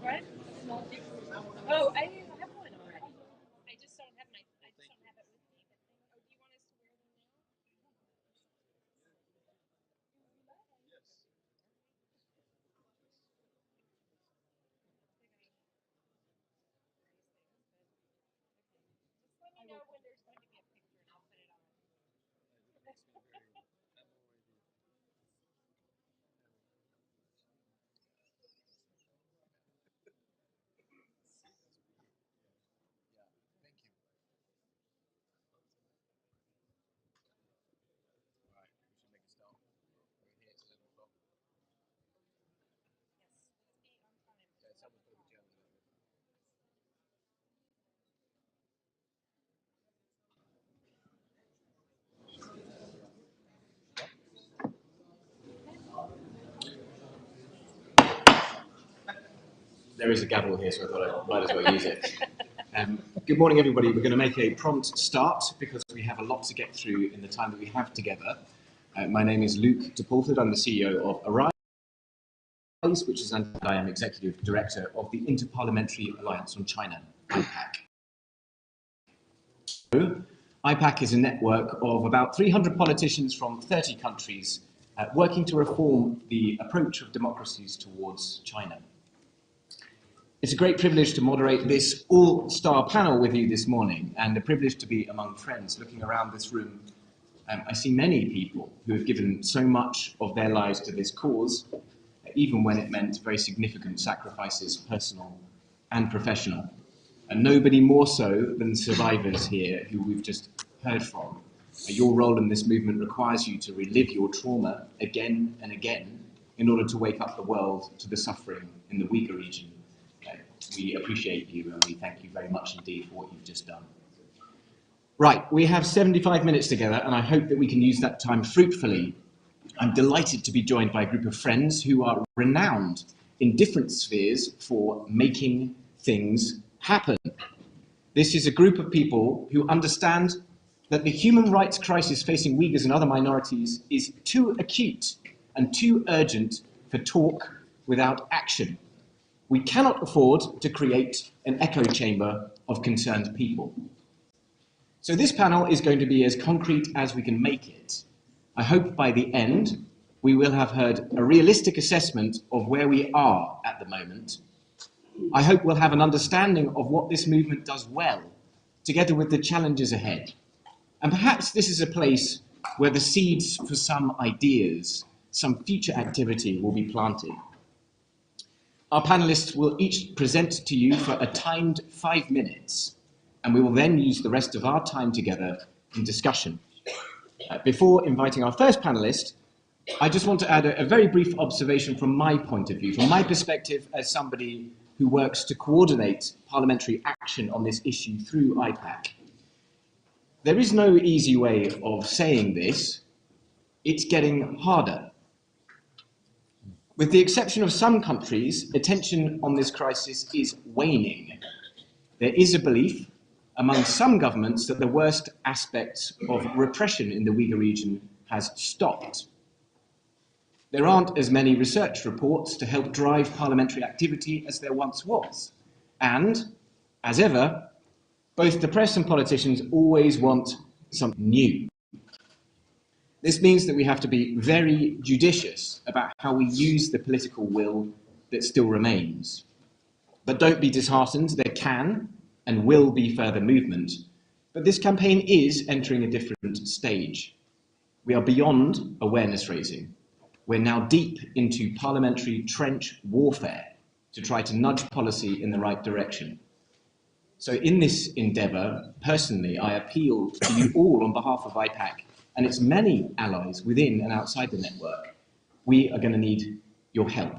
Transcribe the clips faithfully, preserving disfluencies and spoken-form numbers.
What? Oh, I have one already. I just don't have my, I just don't have it with me. But, oh, do you want us to wear them now? Yes. Just let me know when there's going to be a picture and I'll put it on. Yeah, thank you. Right, we should make a start. We're here till eleven o'clock. Yes, let's be on time. Yeah, someone's got to be German. There is a gavel here, so I thought I might as well use it. Um, good morning, everybody. We're going to make a prompt start because we have a lot to get through in the time that we have together. Uh, my name is Luke de Pulford. I'm the C E O of Arise, which is, and I am Executive Director of the Interparliamentary Alliance on China, I pac. I pac is a network of about three hundred politicians from thirty countries, uh, working to reform the approach of democracies towards China. It's a great privilege to moderate this all-star panel with you this morning, and a privilege to be among friends. Looking around this room, um, I see many people who have given so much of their lives to this cause, even when it meant very significant sacrifices, personal and professional. And nobody more so than survivors here who we've just heard from. Your role in this movement requires you to relive your trauma again and again in order to wake up the world to the suffering in the Uyghur region. Uh, we appreciate you and we thank you very much indeed for what you've just done. Right, we have seventy-five minutes together, and I hope that we can use that time fruitfully. I'm delighted to be joined by a group of friends who are renowned in different spheres for making things happen. This is a group of people who understand that the human rights crisis facing Uyghurs and other minorities is too acute and too urgent for talk without action. We cannot afford to create an echo chamber of concerned people. So this panel is going to be as concrete as we can make it. I hope by the end, we will have heard a realistic assessment of where we are at the moment. I hope we'll have an understanding of what this movement does well, together with the challenges ahead. And perhaps this is a place where the seeds for some ideas, some future activity will be planted. Our panelists will each present to you for a timed five minutes, and we will then use the rest of our time together in discussion. Uh, before inviting our first panelist, I just want to add a, a very brief observation from my point of view, from my perspective as somebody who works to coordinate parliamentary action on this issue through I pac. There is no easy way of saying this. It's getting harder. With the exception of some countries, attention on this crisis is waning. There is a belief among some governments that the worst aspects of repression in the Uyghur region has stopped. There aren't as many research reports to help drive parliamentary activity as there once was. And, as ever, both the press and politicians always want something new. This means that we have to be very judicious about how we use the political will that still remains. But don't be disheartened, there can and will be further movement. But this campaign is entering a different stage. We are beyond awareness raising. We're now deep into parliamentary trench warfare to try to nudge policy in the right direction. So in this endeavour, personally, I appeal to you all on behalf of I pac and its many allies within and outside the network. We are going to need your help.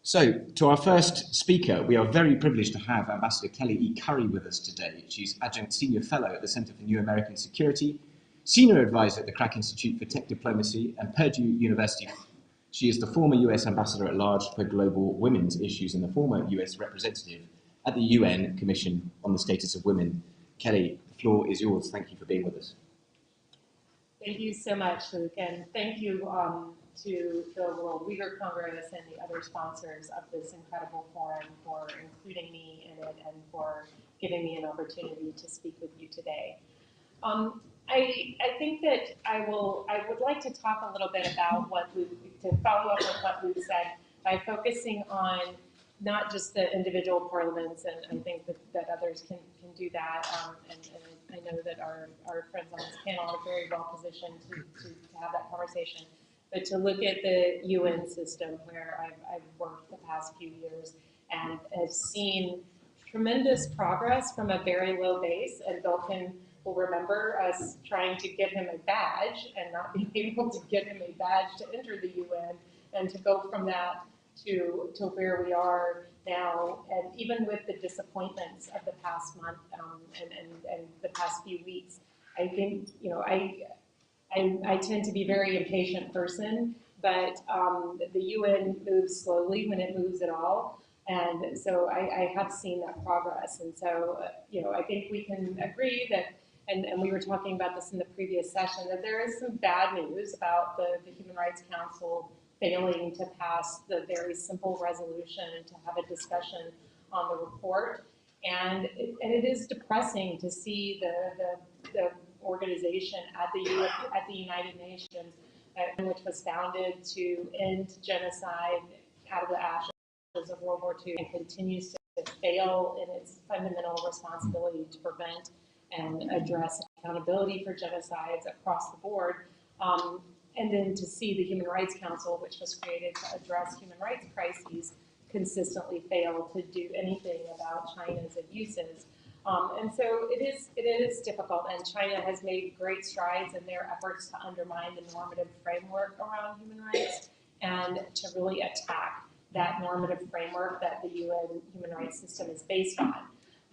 So, to our first speaker, we are very privileged to have Ambassador Kelly E. Currie with us today. She's Adjunct Senior Fellow at the Center for New American Security, Senior Advisor at the Crack Institute for Tech Diplomacy, and Purdue University. She is the former U S Ambassador at Large for Global Women's Issues and the former U S Representative at the U N Commission on the Status of Women. Kelly, the floor is yours. Thank you for being with us. Thank you so much, Luke, and thank you um, to the World Uyghur Congress and the other sponsors of this incredible forum for including me in it and for giving me an opportunity to speak with you today. Um, I, I think that I will, I would like to talk a little bit about what Luke, to follow up with what Luke said, by focusing on not just the individual parliaments, and I think that, that others can, can do that, um, and, and I know that our, our friends on this panel are very well positioned to, to, to have that conversation, but to look at the U N system where I've, I've worked the past few years and have seen tremendous progress from a very low base. And Belkin will remember us trying to get him a badge and not being able to get him a badge to enter the U N, and to go from that to, to where we are now. And even with the disappointments of the past month, um, and, and, and the past few weeks, I think, you know, I, I, I tend to be a very impatient person, but, um, the U N moves slowly when it moves at all. And so I, I have seen that progress. And so, uh, you know, I think we can agree that, and, and we were talking about this in the previous session, that there is some bad news about the, the Human Rights Council failing to pass the very simple resolution to have a discussion on the report. And it, and it is depressing to see the, the, the organization at the, U- at the United Nations, uh, which was founded to end genocide out of the ashes of World War Two, and continues to fail in its fundamental responsibility to prevent and address accountability for genocides across the board. Um, and then to see the Human Rights Council, which was created to address human rights crises, consistently fail to do anything about China's abuses. Um, and so it is, it is difficult, and China has made great strides in their efforts to undermine the normative framework around human rights and to really attack that normative framework that the U N human rights system is based on.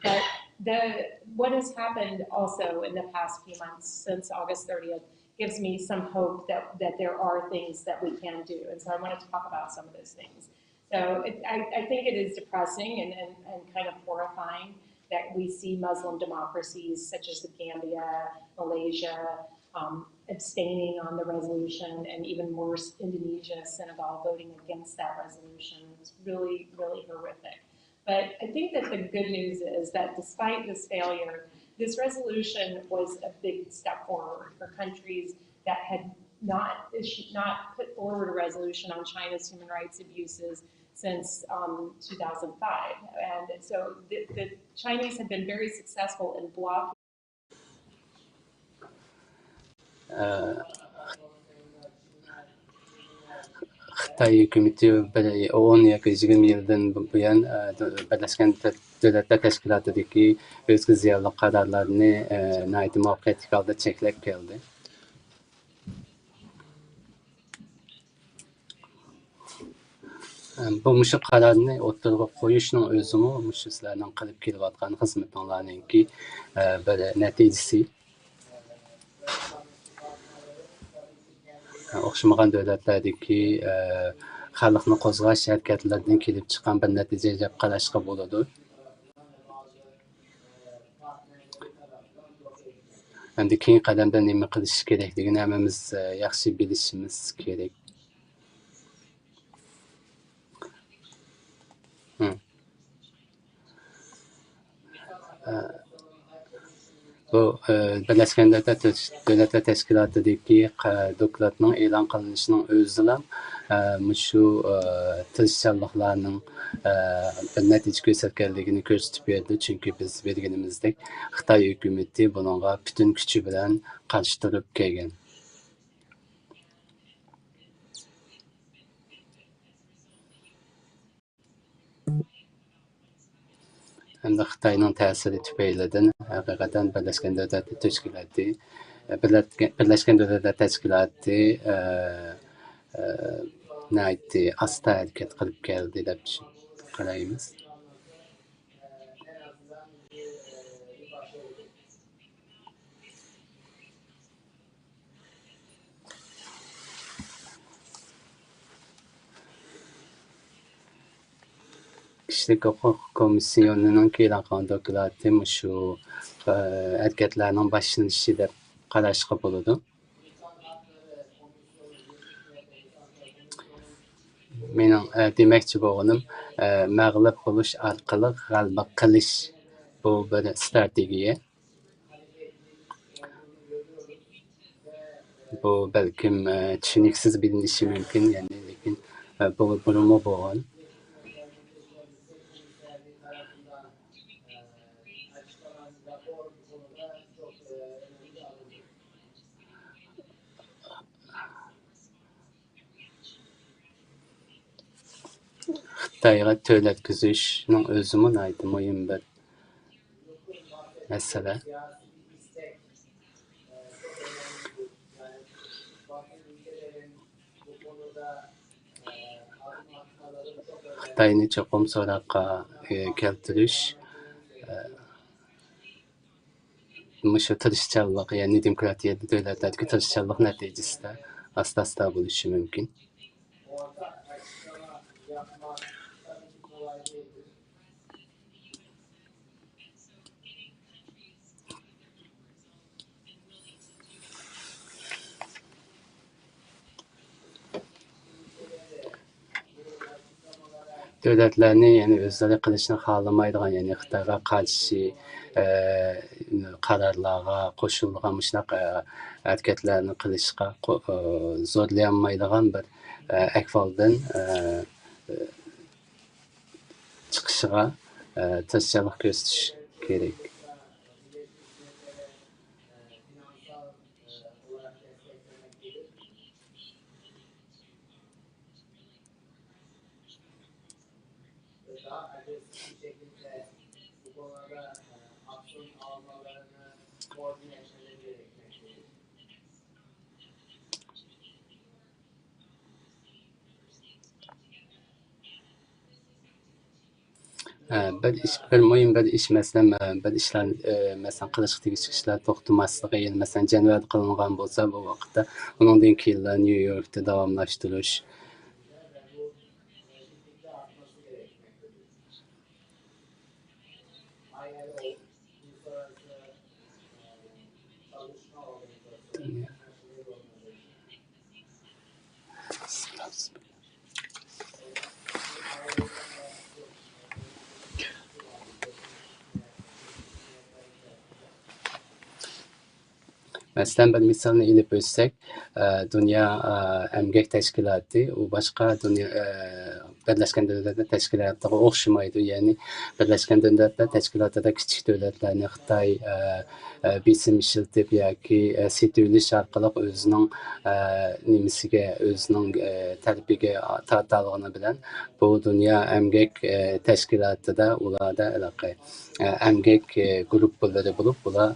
But the, what has happened also in the past few months since August thirtieth gives me some hope that, that there are things that we can do. And so I want to talk about some of those things. So it, I, I think it is depressing and, and, and kind of horrifying that we see Muslim democracies such as the Gambia, Malaysia, um, abstaining on the resolution, and even worse, Indonesia, Senegal voting against that resolution. It's really, really horrific. But I think that the good news is that despite this failure, this resolution was a big step forward for countries that had not issued, not put forward a resolution on China's human rights abuses since, um, two thousand five. And so the, the Chinese have been very successful in blocking. خىتاي ھۆكۈمىتى بىر ئون ياكى يىگىرمە يىلدىن بۇيان، ئە، بىرلەشكەن دۆلەتلەر تەشكىلاتىدىكى ئۆزىگە زىيانلىق قارارلارنى، ئە، ناھايىتى مۇۋەپپەقىيەتلىك ھالدا چەكلەپ كەلدى. بۇ مۇشۇ قارارنى ئوتتۇرىغا قويۇشنىڭ ئۆزىمۇ مۇشۇ سىلەرنىڭ قىلىپ كېلىۋاتقان خىزمىتىڭلارنىڭكى، ئە، بىر نەتىجىسى. ئوخشىمىغان دۆلەتلەردىكى، ئە، خەلقنى قوزغاش ھەرىكەتلىرىدىن كېلىپ چىققان بىر نەتىجە دەپ قاراشقا بولىدۇ. ئەمدى كېيىنكى قەدەمدە نېمە قىلىش كېرەكلىكىنى ھەممىمىز، ئە، ياخشى بىلىشىمىز كېرەك. ھە. ئە، بۇ، ئە، بىرلەشكەن دۆلەتلەر تەش-، دۆلەتلەر تەشكىلاتىدىكى قە-، دوكلاتنىڭ ئېلان قىلىنىشىنىڭ ئۆزىلا، ئە، مۇشۇ، ئە، تىرىشچانلىقلارنىڭ، ئە، بىر نەتىجە كۆرسەتكەنلىكىنى كۆرسىتىپ بەردى. چۈنكى بىز بىلگىنىمىزدەك، خىتاي ھۆكۈمىتى بۇنىڭغا پۈتۈن كۈچى بىلەن قارشى تۇرۇپ كەلگەن. ھەمدە خىتاينىڭ تەسىرى تۈپەيلىدىن ھەقىقەتەن بىرلەشكەن دۆلەتلەر تەشكىلاتى، بىرلەشكەن دۆلەتلەر تەشكىلاتى، ئە، ئە، ناھايىتى ئاستا ھەرىكەت قىلىپ كەلدى دەپ قارايمىز. كىشىلىك ھوقۇق كومىسسىيونىنىڭ ئېلان قىلغان دوكلاتى مۇشۇ، ئە، ھەرىكەتلەرنىڭ باشلىنىشى دەپ قاراشقا بولىدۇ. مېنىڭ، ئە، دېمەكچى بولغىنىم، ئە، مەغلۇپ بولۇش ئارقىلىق غەلىبە قىلىش، بۇ بىر ئىستراتېگىيە. بۇ بەلكىم، ئە، چۈشىنىكسىز بىلىنىشى مۇمكىن، يەنى، لېكىن، ئە، بۇ بۇرۇنمۇ بولغان. خىتايغا تۆلەتكۈزۈشنىڭ ئۆزىمۇ ناھايىتى مۇھىم بىر مەسىلە. خىتاينى چوقۇم سوراققا، ئى، كەلتۈرۈش، ئى، مۇشۇ تىرىشچانلىق، يەنى دېموكراتىيە دۆلەتلەردىكى تىرىشچانلىق نەتىجىسىدە ئاستا-ئاستا بولۇشى مۇمكىن. دۆلەتلەرنى، يەنى ئۆزلىرى قىلىشنى خالىمايدىغان، يەنى خىتايغا قارشى، ئە، قارارلارغا قوشۇلىدىغان مۇشۇنداق، ئە، ھەرىكەتلەرنى قىلىشقا قو-، ئە، زورلىيالمايدىغان بىر، ئە، ئەھۋالدىن، ئە، چىقىشىغا، ئە، تىرىشچانلىق كۆرسىتىش كېرەك. ھە، بىر ئىش، بىر مۇھىم بىر ئىش، مەسىلەن، بىر ئىشلار، ئە، مەسىلەن، قىلىشقا تېگىشلىك ئىشلار توختىماسلىقى، يەنە، مەسىلەن، جەنۋەدە قىلىنغان بولسا، بۇ ۋاقىتتا ئۇنىڭدىن كېيىنلا نيۇ يوركتا داۋاملاشتۇرۇش. مەسىلەن، بىر مىسالنى ئېلىپ ئۆتسەك، ئە، دۇنيا، ئە، ئەمگەك تەشكىلاتى، ئۇ باشقا دۇنيا، ئە، بىرلەشكەن دۆلەتلەر تەشكىلاتىغا ئوخشىمايدۇ. يەنى، بىرلەشكەن دۆلەتلەر تەشكىلاتىدا كىچىك دۆلەتلەرنى خىتاي، ئە، ئە، بېسىم ئىشلىتىپ ياكى، ئە، سېتىۋېلىش ئارقىلىق ئۆزىنىڭ، ئە، نېمىسىگە، ئۆزىنىڭ، ئە، تەرىپىگە تارتالىغىنى بىلەن، بۇ دۇنيا ئەمگەك، ئە، تەشكىلاتىدا ئۇلاردا ھېلىقى ئەمگەك گۇرۇپپىلىرى بولۇپ، بۇلار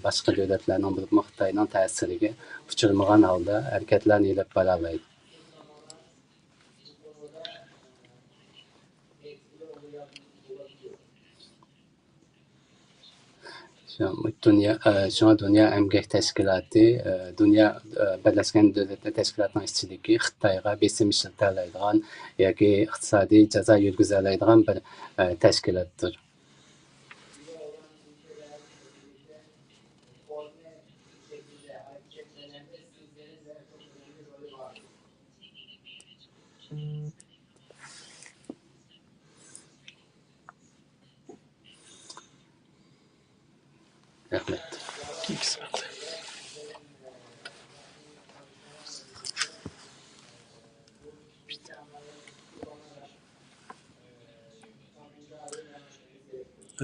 باشقا دۆلەتلەرنىڭ، بولۇپمۇ خىتاينىڭ تەسىرىگە ئۇچرىمىغان ھالدا ھەرىكەتلەرنى ئېلىپ بارالايدۇ. شۇڭا دۇنيا، شۇڭا دۇنيا ئەمگەك تەشكىلاتى، دۇنيا، بىرلەشكەن دۆلەتلەر تەشكىلاتىنىڭ ئىچىدىكى خىتايغا بېسىم ئىشلىتەلەيدىغان ياكى ئىقتىسادىي جازا يۈرگۈزەلەيدىغان بىر تەشكىلاتتۇر. رەھمەت.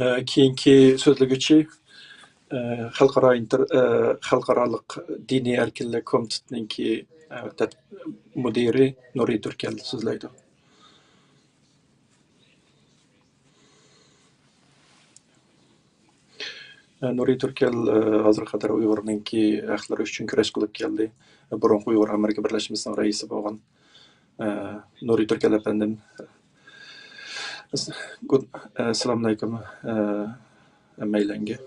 ئە، كېيىنكى سۆزلىگۈچى، ئە، خەلقئارا ئىنتېر-، ئە، خەلقئارالىق دىنىي ئەركىنلىك كومىتېتىنىڭكى، ئە، تەت-، مۇدىرى نۇرى تۈركەل سۆزلەيدۇ. ئە، نۇرى تۈركەل، ئە، ھازىرغا قەدەر ئۇيغۇرنىڭكى ھەقلىرى ئۈچۈن كۈرەش قىلىپ كەلدى. بۇرۇنقى ئۇيغۇر ئامېرىكا بىرلەشمىسىنىڭ رەئىسى بولغان، ئە، نۇرى تۈركەل ئەپەندىم. ئەس-، گۇد-، ئە، ئەسسالامۇئەلەيكۇم، ئە، ھەممەيلەنگە.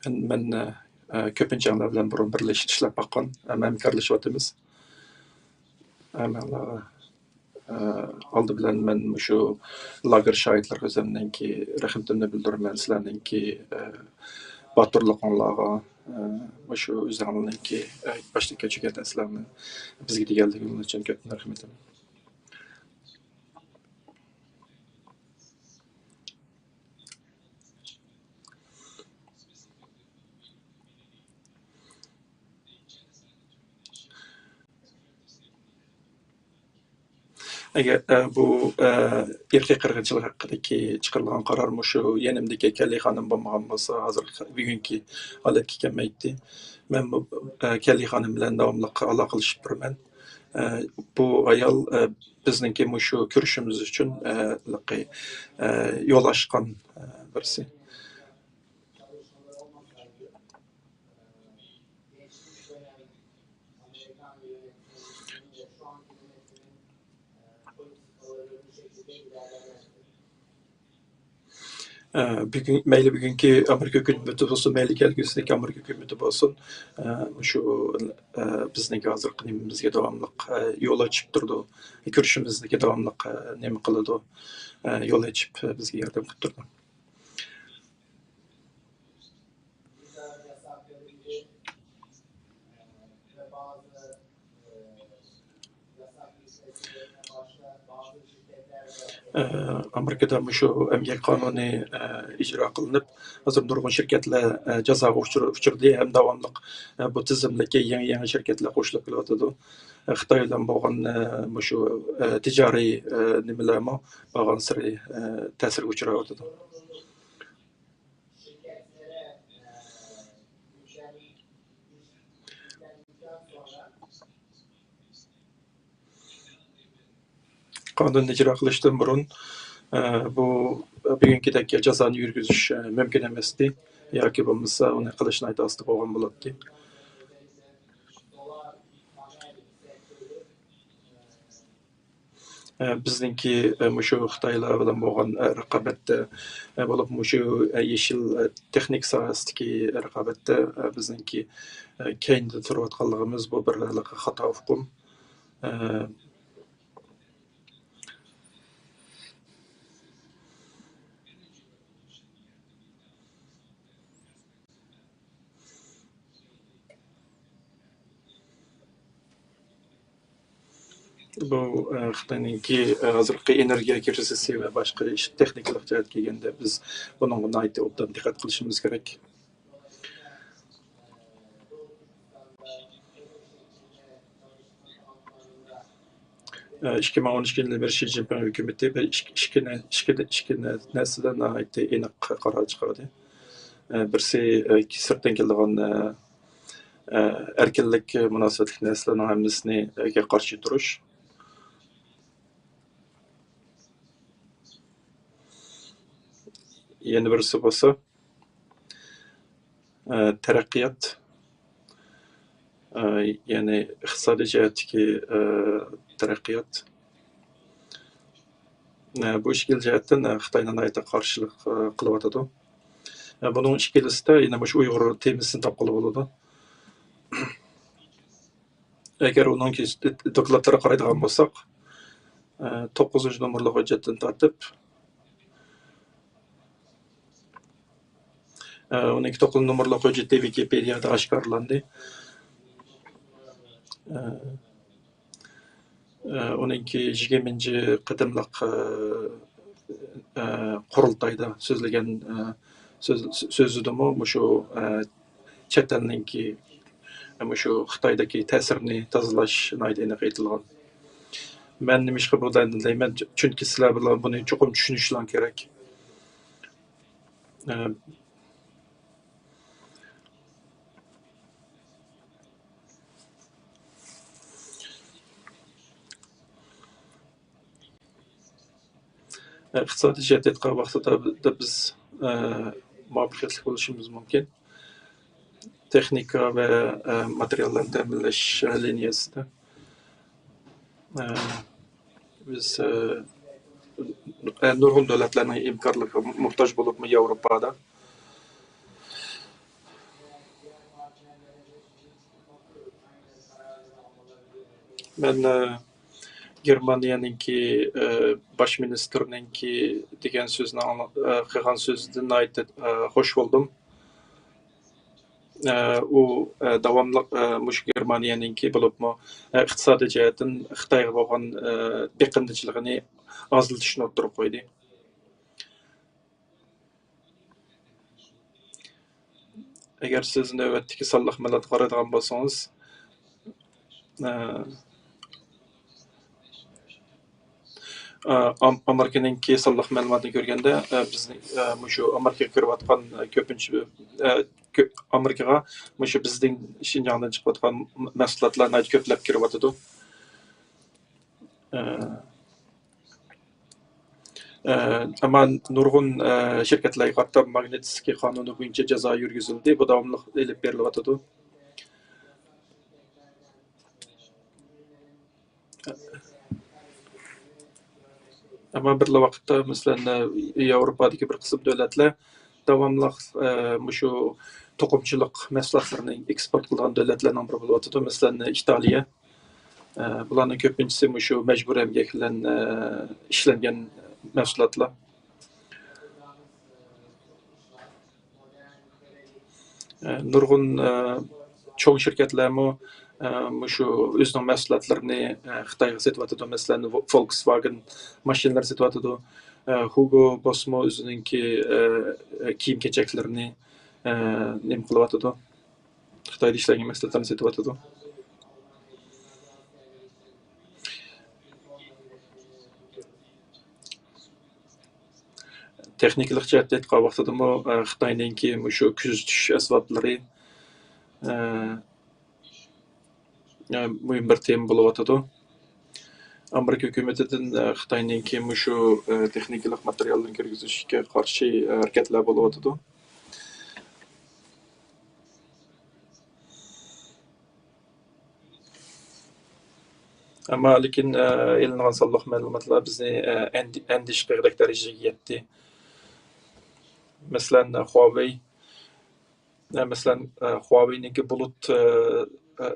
مەن، مەن، ئە، ئە، كۆپىنچە ئاڭلار بىلەن بۇرۇن بىرلىشىپ ئىشلەپ باققان، ھەم ھەمكارلىشىۋاتىمىز. ھەم ئاڭلارغا ئالدى بىلەن مەن مۇشۇ لاگېر شاھىتلىرىغا ئۆزۈمنىڭكى رەھمىتىمنى بىلدۈرىمەن، سىلەرنىڭكى، ئە، باتۇرلۇقۇڭلارغا، ئە، مۇشۇ ئۆزۈڭلارنىڭكى، ئە، باشتىن كەچۈرگەن نەرسىلەرنى بىزگە دېگەنلىكىڭلار ئۈچۈن كۆپتىن رەھمىتىم. ئەگەر، ئە، بۇ، ئە، ئىرقىي قىرغىنچىلىق ھەققىدىكى چىقىرىلغان قارار مۇشۇ يېنىمدىكى كەللى خانىم بولمىغان بولسا، ھازىر بۈگۈنكى ھالەتكە كەلمەيتتى. مەن بۇ، ئە، كەللى خانىم بىلەن داۋاملىق ئالاقىلىشىپ تۇرىمەن. ئە، بۇ ئايال، ئە، بىزنىڭكى مۇشۇ كۆرۈشۈمىز ئۈچۈن، ئە، ھېلىقى، ئە، يول ئاچقان، ئە، بىرسى. ئە، بۈگۈن، مەيلى بۈگۈنكى ئامېرىكا ھۆكۈمىتى بولسۇن، مەيلى كەلگۈسىدىكى ئامېرىكا ھۆكۈمىتى بولسۇن، ئە، شۇ، ئە، بىزنىڭكى ھازىرقى نېمىمىزگە داۋاملىق، ئە، يول ئېچىپ تۇرىدۇ. كۆرۈشىمىزگە داۋاملىق، ئە، نېمە قىلىدۇ، ئە، يول ئېچىپ، بىزگە ياردەم قىلىپ تۇرىدۇ. ئامېرىكىدا مۇشۇ ئەمگەك قانۇنى، ئىجرا قىلىنىپ، ھازىر نۇرغۇن شىركەتلەر، جازاغا ئۇچرا-، ئۇچرىدى ھەم داۋاملىق، بۇ تىزىملىككە يېڭى، يېڭى شىركەتلەر قوشۇلۇپ كېلىۋاتىدۇ. خىتاي بىلەن بولغان، مۇشۇ، تىجارىي، نېمىلەرمۇ بارغانسېرى، تەسىرگە ئۇچراۋاتىدۇ. قانۇننى ئىجرا قىلىشتىن بۇرۇن، ئە، بۇ بۈگۈنكىدەك جازانى يۈرگۈزۈش، ئە، مۇمكىن ئەمەستى. ياكى بولمىسا ئۇنى قىلىش ناھايىتى ئاستا بولغان بولاتتى. ئە، بىزنىڭكى، ئە، مۇشۇ خىتايلار بىلەن بولغان، ئە، رىقابەتتە، ئە، بولۇپ مۇشۇ، ئە، يېشىل، ئە، تېخنىكا ساھەسىدىكى رىقابەتتە، ئە، بىزنىڭكى، ئە، كەينىدە تۇرۇۋاتقانلىقىمىز بۇ بىر ھېلىقى خاتا ئۇقۇم. ئە، بۇ، ئە، خىتاينىڭكى، ئە، ھازىرقى ئېنېرگىيە كىرىزىسى ۋە باشقا ئىش، تېخنىكىلىق جەھەتكە كەلگەندە، بىز بۇنىڭغا ناھايىتى ئوبدان دىققەت قىلىشىمىز كېرەك. ئىككى مىڭ ئون ئىككىنچى يىلى بىر شى جىنپىڭ ھۆكۈمىتى بىر ئىككى، ئىككى، ئىككى، ئىككى، ئىككى نەرسىدە ناھايىتى ئېنىق قارار چىقاردى. بىرسى، سىرتتىن كېلىدىغان، ئەركىنلىك مۇناسىۋەتلىك نەرسىلەرنىڭ ھەممىسىگە قارشى تۇرۇش. يەنە بىرسى بولسا، ئە، تەرەققىيات، ئە، يەنى ئىقتىسادىي جەھەتتىكى، ئە، تەرەققىيات. ئە، بۇ ئىككىلا جەھەتتىن، ئە، خىتاينى ناھايىتى قارشىلىق، ئە، قىلىۋاتىدۇ. ئە، بۇنىڭ ئىككىلىسىدە يەنە مۇشۇ ئۇيغۇر تېمىسىنى تاپقىلى بولىدۇ. ئەگەر ئۇنىڭ دوكلاتلىرىغا قارايدىغان بولساق، ئە، توققۇزىنچى نومۇرلۇق ھۆججەتتىن تارتىپ، ئە، ئۇنىڭكى توققۇزىنچى نومۇرلۇق ھۆججىتى ۋىكىپېدىيەدە ئاشكارىلاندى. ئە، ئە، ئۇنىڭكى يىگىرمىنچى قېتىملىق، ئە، ئە، قۇرۇلتايدا سۆزلىگەن، ئە، سۆز-، سۆزىدىمۇ مۇشۇ، ئە، چەت ئەلنىڭكى، ئە، مۇشۇ خىتايدىكى تەسىرنى تازىلاش ناھايىتى ئېنىق ئېيتىلغان. مەن نېمىشقا بۇ دەيمەن؟ چۈنكى سىلەر بۇلار بۇنى چوقۇم چۈشىنىشلەر كېرەك. ئە، ئىقتىسادىي جەھەتتىن ئېيتقان ۋاقتىدا بىز، ئە، مۇۋەپپەقىيەتلىك بولۇشىمىز مۇمكىن. تېخنىكا ۋە، ئە، ماتېرىياللارنى تەمىنلەش لىنىيەسىدە، ئە، بىز، ئە، ئە، نۇرغۇن دۆلەتلەرنىڭ ھەمكارلىقىغا موھتاج بولۇپمۇ ياۋروپادا. مەن، ئە، گېرمانىيەنىڭكى، ئە، باش مىنىستىرىنىڭكى دېگەن سۆزىنى ئاڭلا-، ئە، قىلغان سۆزىدىن ناھايىتى، ئە، خوش بولدۇم. ئە، ئۇ، ئە، داۋاملىق، ئە، مۇشۇ گېرمانىيەنىڭكى بولۇپمۇ، ئە، ئىقتىسادىي جەھەتتىن خىتايغا بولغان، ئە، بېقىندىچىلىقىنى ئازلىتىشنى ئوتتۇرىغا قويدى. ئەگەر سىز نۆۋەتتىكى سانلىق مەلۇماتقا قارايدىغان بولسىڭىز، ئە، ئە، ئام-، ئامېرىكىنىڭكى سانلىق مەلۇماتىنى كۆرگەندە، ئە، بىزنىڭ، ئە، مۇشۇ ئامېرىكىغا كىرىۋاتقان، ئە، كۆپىنچە، ئە، كۆ-، ئامېرىكىغا مۇشۇ بىزنىڭ شىنجاڭدىن چىقىۋاتقان مەھسۇلاتلار ناھايىتى كۆپلەپ كىرىۋاتىدۇ. ئە، ئە، ئەمما نۇرغۇن، ئە، شىركەتلەرگە قارىتا ماگنىتسكىي قانۇنى بويىچە جازا يۈرگۈزۈلدى. بۇ داۋاملىق ئېلىپ بېرىلىۋاتىدۇ. ئەمما بىرلا ۋاقىتتا، مەسىلەن، ياۋروپادىكى بىر قىسىم دۆلەتلەر داۋاملىق، ئە، مۇشۇ توقۇمىچىلىق مەھسۇلاتلىرىنى ئېكسپورت قىلىدىغان دۆلەتلەرنىڭ بىرى بولۇۋاتىدۇ. مەسىلەن، ئىتالىيە. ئە، بۇلارنىڭ كۆپىنچىسى مۇشۇ مەجبۇرىي ئەمگەك بىلەن، ئە، ئىشلەنگەن مەھسۇلاتلار. ئە، نۇرغۇن، ئە، چوڭ شىركەتلەرمۇ، ئە، مۇشۇ ئۆزىنىڭ مەھسۇلاتلىرىنى، ئە، خىتايغا سېتىۋاتىدۇ. مەسىلەن، ۋو-، فولكسۋاگېن ماشىنىلىرى سېتىۋاتىدۇ. ئە، ھۇگو بوسمۇ ئۆزىنىڭكى، ئە، ئە، كىيىم-كېچەكلىرىنى، ئە، نېمە قىلىۋاتىدۇ؟ خىتايدا ئىشلەنگەن مەھسۇلاتلارنى سېتىۋاتىدۇ. تېخنىكىلىق جەھەتتە ئېيتقان ۋاقتىدىمۇ، ئە، خىتاينىڭكى مۇشۇ كۆزىتىش ئەسۋابلىرى، ئە، ئە، مۇھىم بىر تېما بولۇۋاتىدۇ. ئامېرىكا ھۆكۈمىتىدىن، ئە، خىتاينىڭكى مۇشۇ، ئە، تېخنىكىلىق ماتېرىيالنى كىرگۈزۈشكە قارشى، ئە، ھەرىكەتلەر بولۇۋاتىدۇ. ئەمما لېكىن، ئە، ئېلىنغان سانلىق مەلۇماتلار بىزنى، ئە، ئەندى-، ئەندىشە قىلغۇدەك دەرىجىگە يەتتى. مەسىلەن، خۇاۋېي، ئە، مەسىلەن، ئە، خۇاۋېينىڭكى بۇلۇت، ئە، ئە،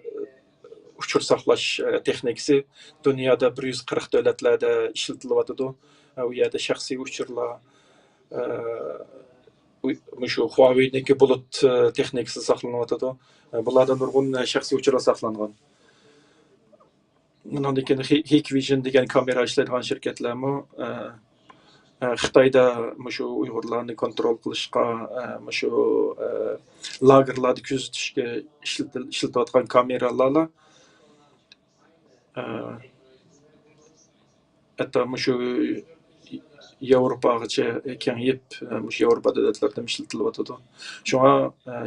ئۇچۇر ساقلاش، ئە، تېخنىكىسى دۇنيادا بىر يۈز قىرىق دۆلەتلەردە ئىشلىتىلىۋاتىدۇ. ئە، ئۇ يەردە شەخسىي ئۇچۇرلار، ئە، ئۇ-، مۇشۇ خۇاۋېينىڭكى بۇلۇت، ئە، تېخنىكىسى ساقلىنىۋاتىدۇ. ئە، بۇلاردا نۇرغۇن، ئە، شەخسىي ئۇچۇرلار ساقلانغان. ئۇنىڭدىن كېيىن ھىكۋىژن دېگەن كامېرا ئىشلەيدىغان شىركەتلەرمۇ، ئە، ئە، خىتايدا مۇشۇ ئۇيغۇرلارنى كونترول قىلىشقا، ئە، مۇشۇ، ئە، لاگېرلاردا كۆزىتىشكە ئىشلىتىل-، ئىشلىتىۋاتقان كامېرالارلا، ئە، ھەتتا مۇشۇ ياۋروپاغىچە كېڭىيىپ، مۇشۇ ياۋروپا دۆلەتلىرىدە ئىشلىتىلىۋاتىدۇ. شۇڭا،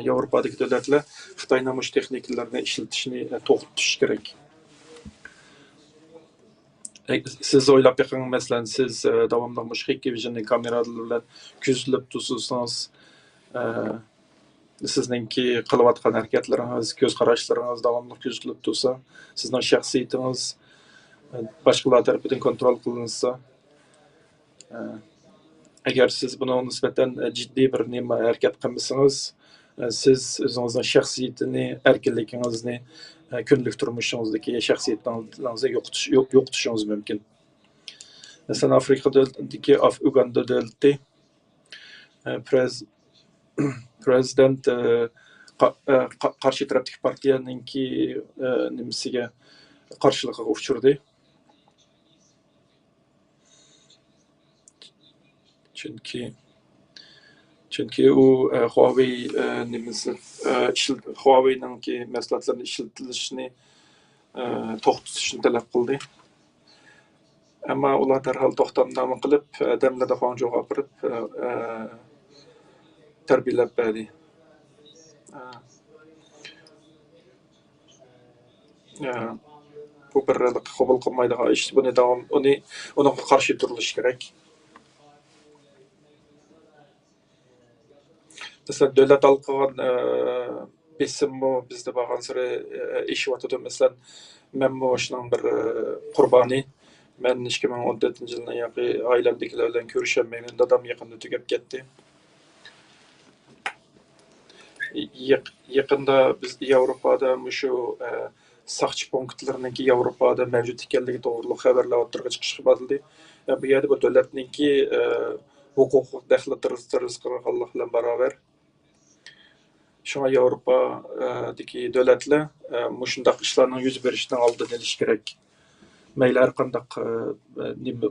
ياۋروپادىكى دۆلەتلەر خىتاينىڭ مۇشۇ تېخنىكىلىرىنى ئىشلىتىشنى توختىتىشى كېرەك. سىز ئويلاپ بېقىڭ، مەسىلەن، سىز داۋاملىق مۇشۇ خىككى ۋىژننىڭ كامېرالىرى بىلەن كۆزىتىلىپ تۇرسىڭىز، سىزنىڭكى قىلىۋاتقان ھەرىكەتلىرىڭىز، كۆز قاراشلىرىڭىز داۋاملىق كۆزىتىلىپ تۇرسا، سىزنىڭ شەخسىيىتىڭىز، ئە، باشقىلار تەرىپىدىن كونترول قىلىنسا، ئە، ئەگەر سىز بۇنىڭغا نىسبەتەن، ئە، جىددىي بىر نېمە ھەرىكەت قىلمىسىڭىز، ئە، سىز ئۆزىڭىزنىڭ شەخسىيىتىنى، ئەركىنلىكىڭىزنى، ئە، كۈندىلىك تۇرمۇشىڭىزدىكى شەخسىيىتىڭىزنى يوقىتىش-، يوق-، يوقىتىشىڭىز مۇمكىن. مەسىلەن، ئافرىقا دۆلىتىدىكى ئاف-، ئۇگاندا دۆلىتى، ئە، پرېز-، پرېزىدېنت، ئە، قا-، ئە، قا-، قارشى تەرەپتىكى پارتىيەنىڭكى، ئە، نېمىسىگە، قارشىلىقىغا ئۇچرىدى. چۈنكى، چۈنكى ئۇ، ئە، خۇاۋېي، ئە، نېمىسى، ئە، ئىشلىت-، خۇاۋېينىڭكى مەھسۇلاتلىرىنى ئىشلىتىلىشىنى، ئە، توختىتىشنى تەلەپ قىلدى. ئەمما ئۇلار دەرھال توختامنامە قىلىپ، ئە، دەملىدە خۇاڭجۇغا ئاپىرىپ، ئە، ئە، تەربىيەلەپ بەردى. ئە، ئە، بۇ بىر قوبۇل قىلمايدىغان ئىش. بۇنى داۋام، ئۇنى، ئۇنىڭغا قارشى تۇرۇلۇش كېرەك. مەسىلەن، دۆلەت ھالقىغان، ئە، بېسىممۇ بىزدە بارغانسېرى، ئە، ئېشىۋاتىدۇ. مەسىلەن، مەنمۇ شۇنىڭ بىر، ئە، قۇربانى. مەن ئىككى مىڭ ئون تۆتىنچى يىلدىن ياقى ئائىلەمدىكىلەر بىلەن كۆرۈشەلمەيمەن. دادام يېقىندا تۈگەپ كەتتى. يېق-، يېقىندا بىز ياۋروپادا مۇشۇ، ئە، ساقچى پونكىتلىرىنىڭكى ياۋروپادا مەۋجۇت ئىكەنلىكى توغرۇلۇق خەۋەرلەر ئوتتۇرىغا چىقىشقا باشلىدى. بۇ يەردە بۇ دۆلەتنىڭكى، ئە، ھوقۇقلۇق دەخلى تەرۇز-، تەرۇز قىلغانلىق بىلەن باراۋەر. شۇڭا ياۋروپا، ئە، دىكى دۆلەتلەر، ئە، مۇشۇنداق ئىشلارنىڭ يۈز بېرىشىنىڭ ئالدىنى ئېلىش كېرەك. مەيلى ھەر قانداق، ئە، نېمە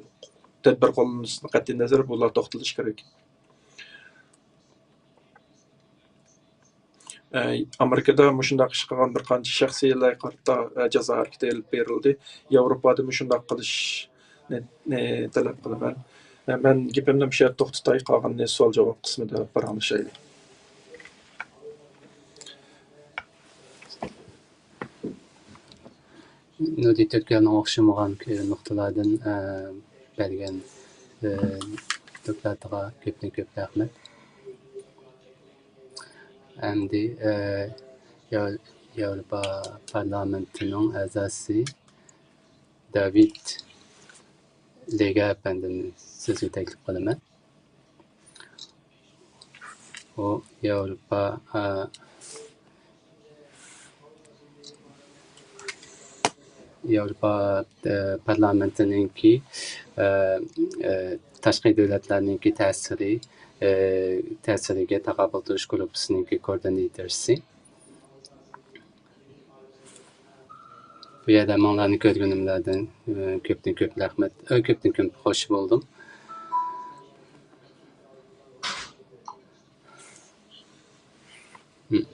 تەدبىر قوللىنىشىدىن قەتئىينەزەر، بۇلار توختىلىشى كېرەك. ئە، ئامېرىكىدا مۇشۇنداق ئىش قىلغان بىر قانچە شەخسلەرگە قارىتا، ئە، جازا ھەرىكىتى ئېلىپ بېرىلدى. ياۋروپادا مۇشۇنداق قىلىشنى، نى تەلەپ قىلىمەن. ئە، مەن گېپىمنى مۇشۇ يەردە توختىتاي، قالغىنىنى سوئال-جاۋاب قىسمىدا پاراڭلىشايلى. نۇردىن تۈركىيەنىڭ ئوخشىمىغان نۇقتىلاردىن، ئە، بەرگەن، ئە، دوكلاتىغا كۆپتىن كۆپ رەھمەت. ئەمدى، ئە، ياۋ-، ياۋروپا پارلامېنتىنىڭ ئەزاسى داۋىد لېگە ئەپەندىنى سۆزگە تەكلىپ قىلىمەن. ئۇ ياۋروپا، ئە، ياۋروپا، ئە، پارلامېنتىنىڭكى، ئە، ئە، تاشقى دۆلەتلەرنىڭكى تەسىرى، ئە، تەسىرىگە تاقابىل تۇرۇش گۇرۇپپىسىنىڭكى كوئوردىناتورسى. بۇ يەردە ھەممىڭلارنى كۆرگىنىملەردىن، ئە، كۆپتىن كۆپ رەھمەت، ئە، كۆپتىن كۆپ خوش بولدۇم. مم.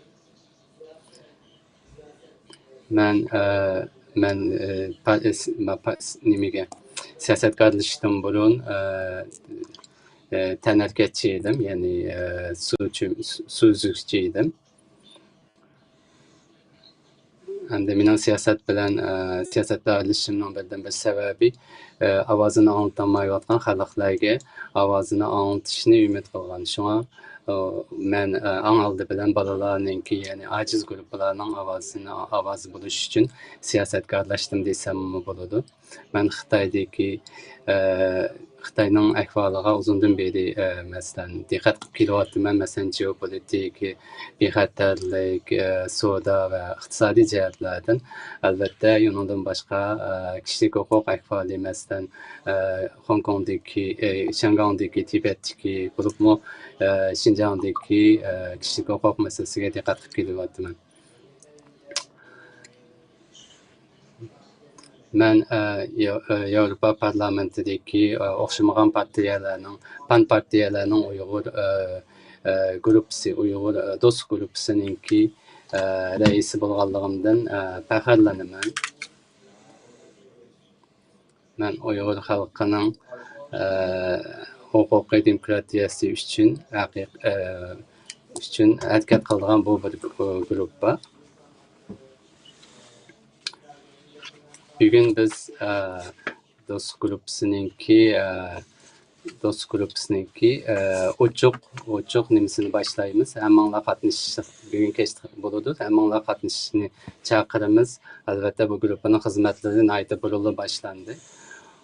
مەن، ئە، مەن، ئە، پا-، ئىس-، ما-، پا-، ئىس-، نېمىگە، سىياسەتكارلىشىشتىن بۇرۇن، ئە، ئە، تەنھەرىكەتچى ئىدىم، يەنى، ئە، سۇچى-، سۇ-، سۇ ئۈزگۈچى ئىدىم. ئەمدى مېنىڭ سىياسەت بىلەن، ئە، سىياسەتتە ئارىلىشىشىمنىڭ بىردىنبىر سەۋەبى، ئە، ئاۋازىنى ئاڭلىتالمايۋاتقان خەلقلەرگە ئاۋازىنى ئاڭلىتىشنى ئۈمىد قىلغان. شۇڭا، ئە، مەن، ئە، ئەڭ ئالدى بىلەن بالىلارنىڭكى، يەنى ئاجىز گۇرۇپپىلارنىڭ ئاۋازىنى، ئاۋازى بولۇش ئۈچۈن سىياسەتكە ئارىلاشتىم دېسەممۇ بولىدۇ. مەن خىتايدىكى، ئە، خىتاينىڭ ئەھۋالىغا ئۇزۇندىن بېرى، ئە، مەسىلەن، دىققەت قىلىپ كېلىۋاتىمەن. مەسىلەن، جېئوپولىتىك، بىخەتەرلىك، ئە، سودا ۋە ئىقتىسادىي جەھەتلەردىن. ئەلۋەتتە، ئۇنىڭدىن باشقا، ئە، كىشىلىك ھوقۇق ئەھۋالى، مەسىلەن، ئە، خوڭكوڭدىكى، ئە، شياڭگاڭدىكى، تىبەتتىكى، بولۇپمۇ، ئە، شىنجاڭدىكى، ئە، كىشىلىك ھوقۇق مەسىلىسىگە دىققەت قىلىپ كېلىۋاتىمەن. مەن، ئە، ياۋ-، ئە، ياۋروپا پارلامېنتىدىكى، ئە، ئوخشىمىغان پارتىيەلەرنىڭ، پان پارتىيەلەرنىڭ ئۇيغۇر، ئە، ئە، گۇرۇپپىسى، ئۇيغۇر، ئە، دوست گۇرۇپپىسىنىڭكى، ئە، رەئىسى بولغانلىقىمدىن، ئە، پەخىرلىنىمەن. مەن ئۇيغۇر خەلقىنىڭ، ئە، ھوقۇقى دېموكراتىيەسى ئۈچۈن ھەقىق-، ئە، ئۈچۈن ھەرىكەت قىلىدىغان بۇ بىر گۇ-، گۇرۇپپا. بۈگۈن بىز، ئە، دوستلۇق گۇرۇپپىسىنىڭكى، ئە، دوستلۇق گۇرۇپپىسىنىڭكى، ئە، ئوچۇق، ئوچۇق نېمىسىنى باشلايمىز. ھەممىڭلار قاتنىشىش، بۈگۈن كەچتە بولىدۇ. ھەممىڭلار قاتنىشىشنى چاقىرىمىز. ئەلۋەتتە، بۇ گۇرۇپپىنىڭ خىزمەتلىرى ناھايىتى بۇرۇنلا باشلاندى.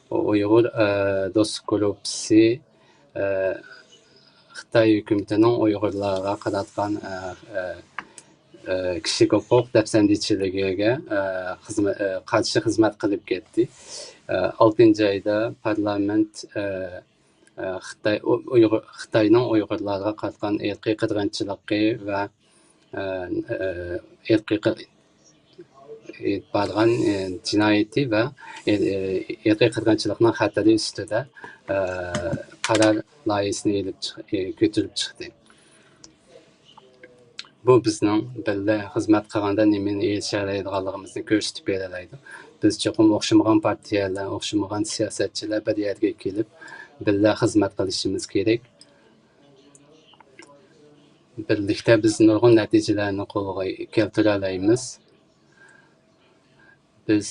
ئۇيغۇر، ئە، دوستلۇق گۇرۇپپىسى، ئە، خىتاي ھۆكۈمىتىنىڭ ئۇيغۇرلارغا قاراتقان، ئە، ئە، ئە، كىشىلىك ھوقۇق دەپسەندىچىلىكىگە، ئە، خىزمەت، ئە، قارشى خىزمەت قىلىپ كەتتى. ئە، ئالتىنچى ئايدا پارلامېنت، ئە، ئە، خىتاي، ئۇ-، ئۇيغۇر، خىتاينىڭ ئۇيغۇرلارغا قاراتقان ئىرقىي قىرغىنچىلىقى ۋە، ئە، ئە، ئىرقىي قىر-، ئېلىپ بارغان، ئە، جىنايىتى ۋە، ئە، ئە، ئىرقىي قىرغىنچىلىقنىڭ خەتىرى ئۈستىدە، ئە، قارار لايىھىسىنى ئېلىپ چىق-، ئە، كۆتۈرۈپ چىقتى. بۇ بىزنىڭ بىللە خىزمەت قىلغاندا نېمىنى ئېرىشەلەيدىغانلىقىمىزنى كۆرسىتىپ بېرەلەيدۇ. بىز چوقۇم ئوخشىمىغان پارتىيەلەر، ئوخشىمىغان سىياسەتچىلەر بىر يەرگە كېلىپ، بىللە خىزمەت قىلىشىمىز كېرەك. بىرلىكتە بىز نۇرغۇن نەتىجىلەرنى قولغا كەلتۈرەلەيمىز. بىز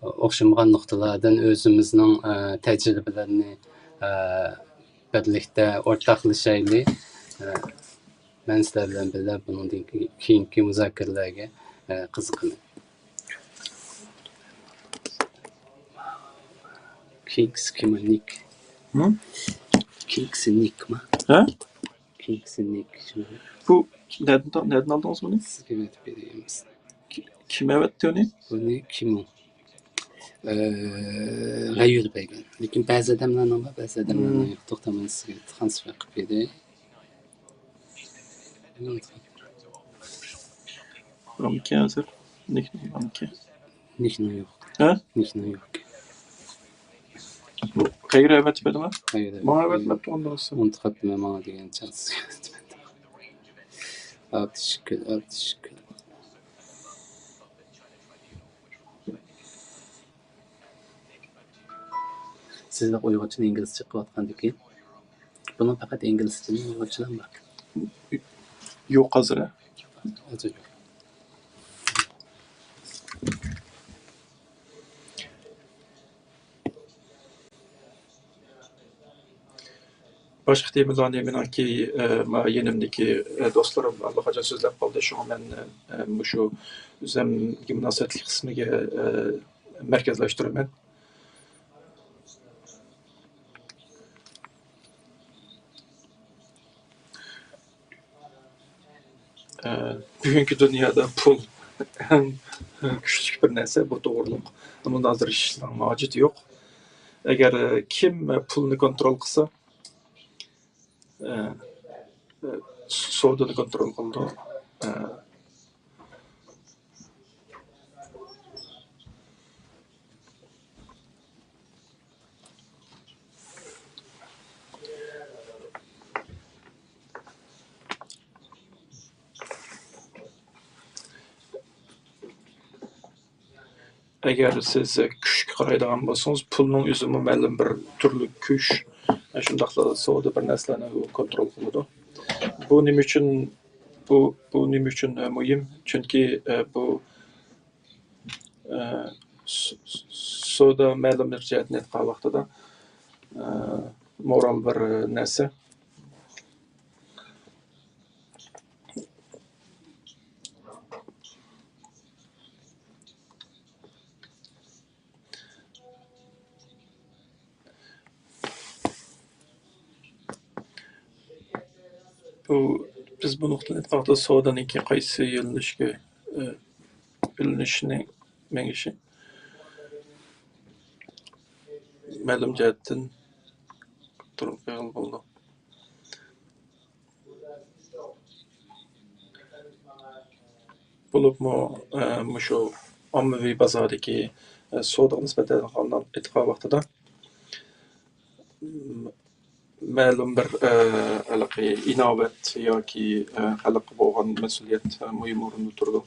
ئوخشىمىغان نۇقتىلاردىن ئۆزىمىزنىڭ، ئە، تەجرىبىلىرىنى، ئە، بىرلىكتە ئورتاقلىشايلى. ئە، مەن سىلەر بىلەن بىللە بۇنىڭدىن كېيىنكى مۇزاكىرىلەرگە، ئە، قىزىقىمەن. كىنگس كىم نىك؟ ھە؟ كىنگس نىك ما؟ ھە؟ كىنگس نىك. بۇ نەدىن، نەدىن ئالدىڭىز بۇنى؟ سىزگە ئېيتىپ بېرەيمىز. كىم ئەۋەتتى ئۇنى؟ بۇنى كىم ئۇ؟ ئە، غەيۋۇل بەرگەن. لېكىن بەزى ئادەملەرنىڭ بار، بەزى ئادەملەرنىڭ يوق. توختاڭ، مەن سىزگە ترانسفېر قىلىپ بېرەي. بارمىكەن ھازىر؟ نىكنىڭ بارمىكەن؟ نىكنىڭ يوق. ھە؟ نىكنىڭ يوق. قەيەرگە ئەۋەتىپ بەردىڭلار؟ قەيەرگە؟ ماڭا ئەۋەتمەپتۇ ئۇنداق بولسا. ئۇنتۇپ قاپتىمەن، ماڭا دېگەن چانسىز. ئابدۇشۈكۈر، ئابدۇشۈكۈر. سىزدە ئۇيغۇرچىنى ئىنگلىزچە قىلىۋاتقاندىكىن، بۇنىڭ پەقەت ئىنگلىزچىدىن ئۇيغۇرچىدىن بار. يوق ھازىر. ھازىر يوق. باشقا تېمىلارنى مېنىڭكى، ئە، ما-، يېنىمدىكى، ئە، دوستلىرىم ئاللىقاچان سۆزلەپ قالدى. شۇڭا مەن، ئە، مۇشۇ ئۆزۈمگە مۇناسىۋەتلىك قىسمىگە، ئە، مەركەزلەشتۈرىمەن. ئە، بۈگۈنكى دۇنيادا پۇل ئەڭ كۈچلۈك بىر نەرسە، بۇ توغرۇلۇق مۇنازىرە ئېچىشنىڭ ھاجىتى يوق. ئەگەر، ئە، كىم، ئە، پۇلنى كونترول قىلسا، ئە، ئە، سودىنى كونترول قىلىدۇ. ئە، ئەگەر سىز كۈچكە قارايدىغان بولسىڭىز، پۇلنىڭ ئۆزىمۇ مەلۇم بىر تۈرلۈك كۈچ، شۇنداقلا سودا بىر نەرسىلەرنى كونترول قىلىدۇ. بۇ نېمە ئۈچۈن، بۇ، بۇ نېمە ئۈچۈن مۇھىم؟ چۈنكى، بۇ، سودا مەلۇم بىر جەھەتتىن ئېيتقان ۋاقتىدا، مورال بىر نەرسە. بۇ، بىز بۇ نۇقتىدىن ئېيتقان ۋاقىتتا سودانىڭكى قايسى يۆنىلىشكە، ئە، يۆنىلىشنى مېڭىشى مەلۇم جەھەتتىن تۇرۇپ بولىدۇ. بولۇپمۇ، ئە، مۇشۇ ئاممىۋى بازاردىكى، ئە، سودىغا نىسبەتەن ئېيتقان ۋاقتىدا، م-، مەلۇم بىر، ئە، ھېلىقى ئىناۋەت ياكى، ئە، خەلققە بولغان مەسئۇلىيەت، ئە، مۇھىم ئورۇندا تۇرىدۇ.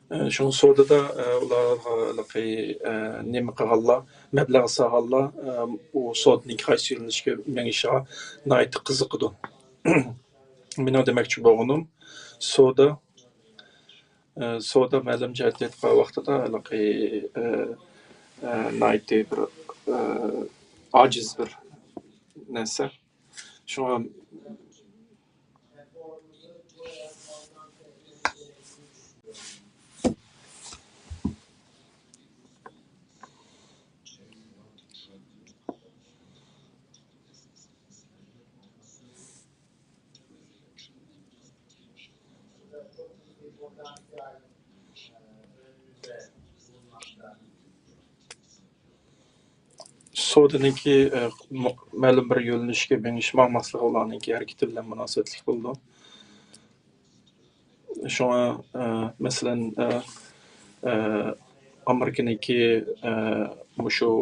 ئە، شۇڭا سودىدا، ئە، ئۇلارغا ھېلىقى، ئە، نېمە قىلغانلار، مەبلەغ سالغانلار، ئە، ئۇ سودىنىڭكى قايسى يۆنىلىشكە مېڭىشىغا ناھايىتى قىزىقىدۇ. مېنىڭ دېمەكچى بولغىنىم، سودا، ئە، سودا مەلۇم جەھەتتە ئېيتقان ۋاقتىدا ھېلىقى، ئە، ئە، ناھايىتى بىر، ئە، ئاجىز بىر نەرسە. شۇڭا سودىنىڭكى، ئە، مۇ-، مەلۇم بىر يۆنىلىشكە مېڭىش ماڭماسلىقى ئۇلارنىڭكى ھەرىكىتى بىلەن مۇناسىۋەتلىك بولىدۇ. شۇڭا، ئە، مەسىلەن، ئە، ئە، ئامېرىكىنىڭكى، ئە، مۇشۇ،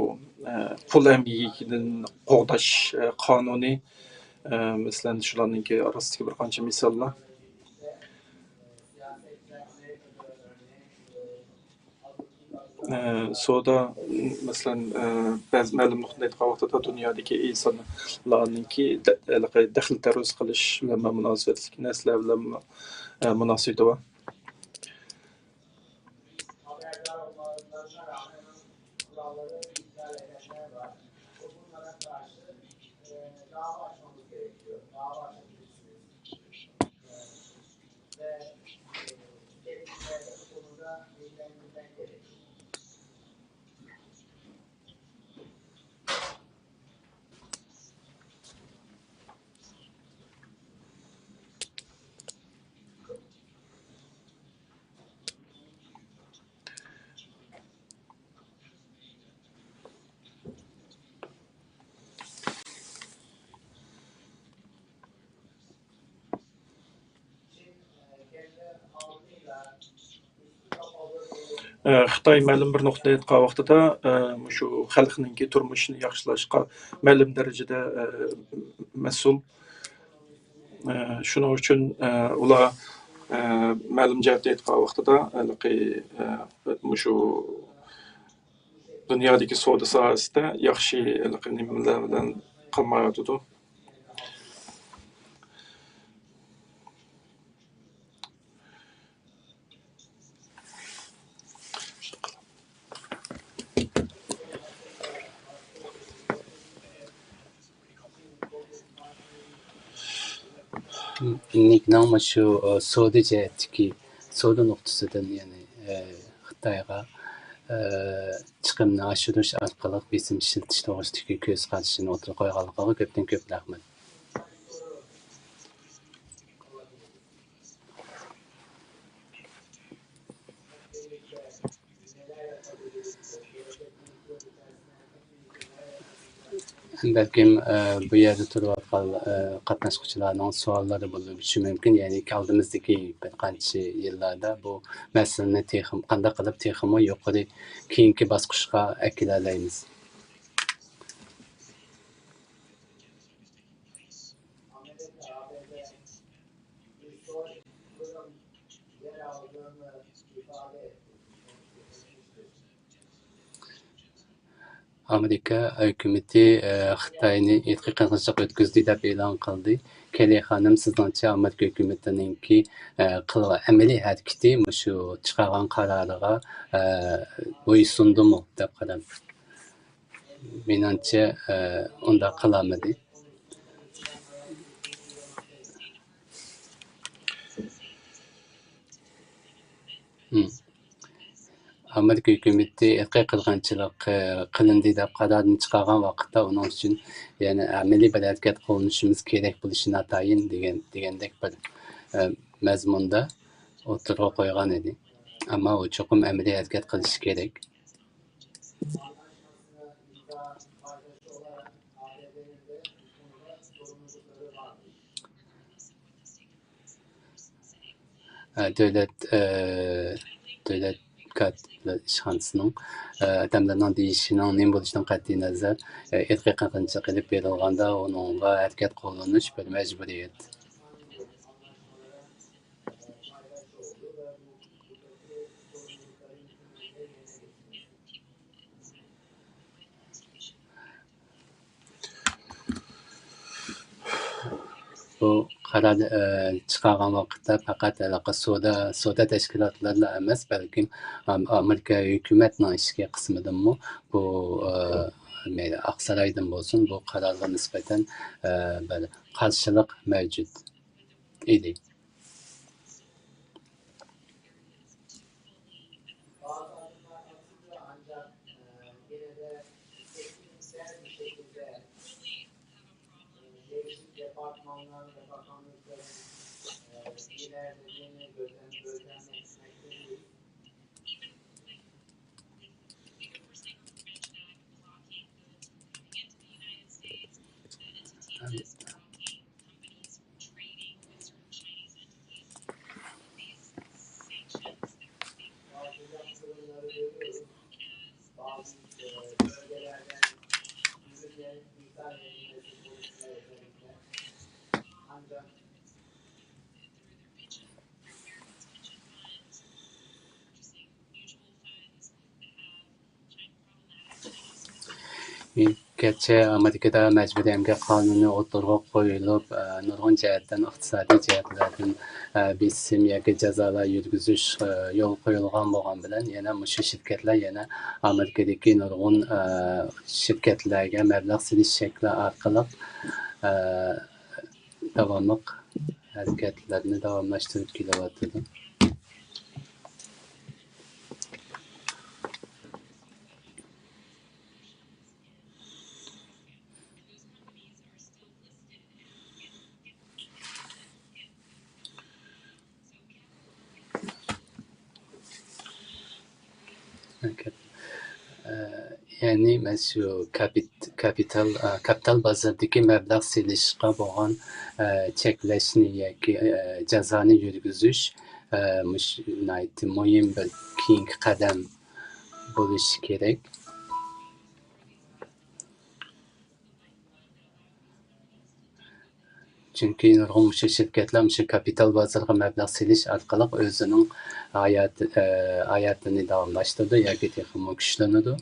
ئە، پۇل ئەمگىكىدىن قوغداش، ئە، قانۇنى، ئە، مەسىلەن، شۇلارنىڭكى ئارىسىدىكى بىر قانچە مىساللار. ئە، سودا، مەسىلەن، ئە، بەزى مەلۇم نۇقتىدىن ئېيتقان ۋاقتىدا دۇنيادىكى ئىنسانلارنىڭكى دە-، ھېلىقى دەخلى تەرۇز قىلىش بىلەن مۇناسىۋەتلىك نەرسىلەر بىلەن، ئە، مۇناسىۋىتى بار. ئە، خىتاي مەلۇم بىر نۇقتىنى ئېيتقان ۋاقتىدا، ئە، مۇشۇ خەلقنىڭكى تۇرمۇشىنى ياخشىلاشقا مەلۇم دەرىجىدە، ئە، مەسئۇل. ئە، شۇنىڭ ئۈچۈن، ئە، ئۇلار، ئە، مەلۇم جەھەتتە ئېيتقان ۋاقتىدا، ھېلىقى، ئە، مۇشۇ دۇنيادىكى سودا ساھەسىدە ياخشى ھېلىقى نېمىلەر بىلەن قىلمايۋاتىدۇ. نىكنىڭ مۇشۇ، ئە، سودا جەھەتتىكى، سودا نۇقتىسىدىن، يەنى، ئە، خىتايغا، ئە، چىقىمنى ئاشۇرۇش ئارقىلىق بېسىم ئىشلىتىش توغرىسىدىكى كۆز قارىشىنى ئوتتۇرىغا قويغانلىقىغا كۆپتىن كۆپ رەھمەت. بەلكىم، ئە، بۇ يەردە تۇرۇۋاتقان، ئە، قاتناشقۇچىلارنىڭ سوئاللىرى بولۇشى مۇمكىن. يەنى ئالدىمىزدىكى بىر قانچە يىللاردا بۇ مەسىلىنى تېخىمۇ، قانداق قىلىپ تېخىمۇ يۇقىرى، كېيىنكى باسقۇچقا ئەكېلەلەيمىز؟ ئامېرىكا ھۆكۈمىتى، ئە، خىتاينى ئىرقىي قىرغىنچىلىق ئۆتكۈزدى دەپ ئېلان قىلدى. كېللى خانىم، سىزنىڭچە ئامېرىكا ھۆكۈمىتىنىڭكى، ئە، قىلغان ئەمەلىي ھەرىكىتى مۇشۇ چىقارغان قارارىغا، ئە، بويسۇندىمۇ دەپ قارايمەن. مېنىڭچە، ئە، ئۇنداق قىلالمىدى. مم. ئامېرىكا ھۆكۈمىتى ئىرقىي قىرغىنچىلىق، ئە، قىلىندى دەپ قارارنى چىقارغان ۋاقىتتا ئۇنىڭ ئۈچۈن يەنە ئەمەلىي بىر ھەرىكەت قوللىنىشىمىز كېرەك بولۇشى ناتايىن دېگەن، دېگەندەك بىر، ئە، مەزمۇندا ئوتتۇرىغا قويغان ئىدى. ئەمما ئۇ چوقۇم ئەمەلىي ھەرىكەت قىلىشى كېرەك. ئە، دۆلەت، ئە، دۆلەت كاتىپلار ئىشخانىسىنىڭ، ئە، ئادەملەرنىڭ دېيىشىنىڭ نېمە بولۇشىدىن قەتئىينەزەر، ئە، ئىرقىي قىرغىنچىلىق ئېلىپ بېرىلغاندا ئۇنىڭغا ھەرىكەت قوللىنىش بىر مەجبۇرىيەت. بۇ قارار، ئە، چىقارغان ۋاقىتتا پەقەت ھېلىقى سودا، سودا تەشكىلاتلىرىلا ئەمەس، بەلكىم ئام-، ئامېرىكا ھۆكۈمەتنىڭ ئىچكى قىسمىدىنمۇ بۇ، ئە، مەيلى ئاقسارايدىن بولسۇن، بۇ قارارغا نىسبەتەن، ئە، بىر قارشىلىق مەۋجۇت ئىدى. كەچتە ئامېرىكىدا مەجبۇرىي ئەمگەك قانۇنى ئوتتۇرىغا قويۇلۇپ، ئە، نۇرغۇن جەھەتتىن، ئىقتىسادىي جەھەتلەردىن، ئە، بېسىم ياكى جازالار يۈرگۈزۈش، ئە، يولغا قويۇلغان بولغان بىلەن، يەنە مۇشۇ شىركەتلەر يەنە ئامېرىكىدىكى نۇرغۇن، ئە، شىركەتلەرگە مەبلەغ سېلىش شەكلى ئارقىلىق، ئە، داۋاملىق ھەرىكەتلەرنى داۋاملاشتۇرۇپ كېلىۋاتىدۇ. يەنى مەن شۇ كاپىت-، كاپىتال، ئا، كاپىتال بازىرىدىكى مەبلەغ سېلىشقا بولغان، ئە، چەكلەشنى ياكى، ئە، جازانى يۈرگۈزۈش، ئە، مۇشۇ ناھايىتى مۇھىم بىر كېيىنكى قەدەم. بولۇشى كېرەك. چۈنكى نۇرغۇن مۇشۇ شىركەتلەر مۇشۇ كاپىتال بازىرىغا مەبلەغ سېلىش ئارقىلىق ئۆزىنىڭ ھاياتى، ئە، ھاياتىنى داۋاملاشتۇرىدۇ ياكى تېخىمۇ كۈچلىنىدۇ.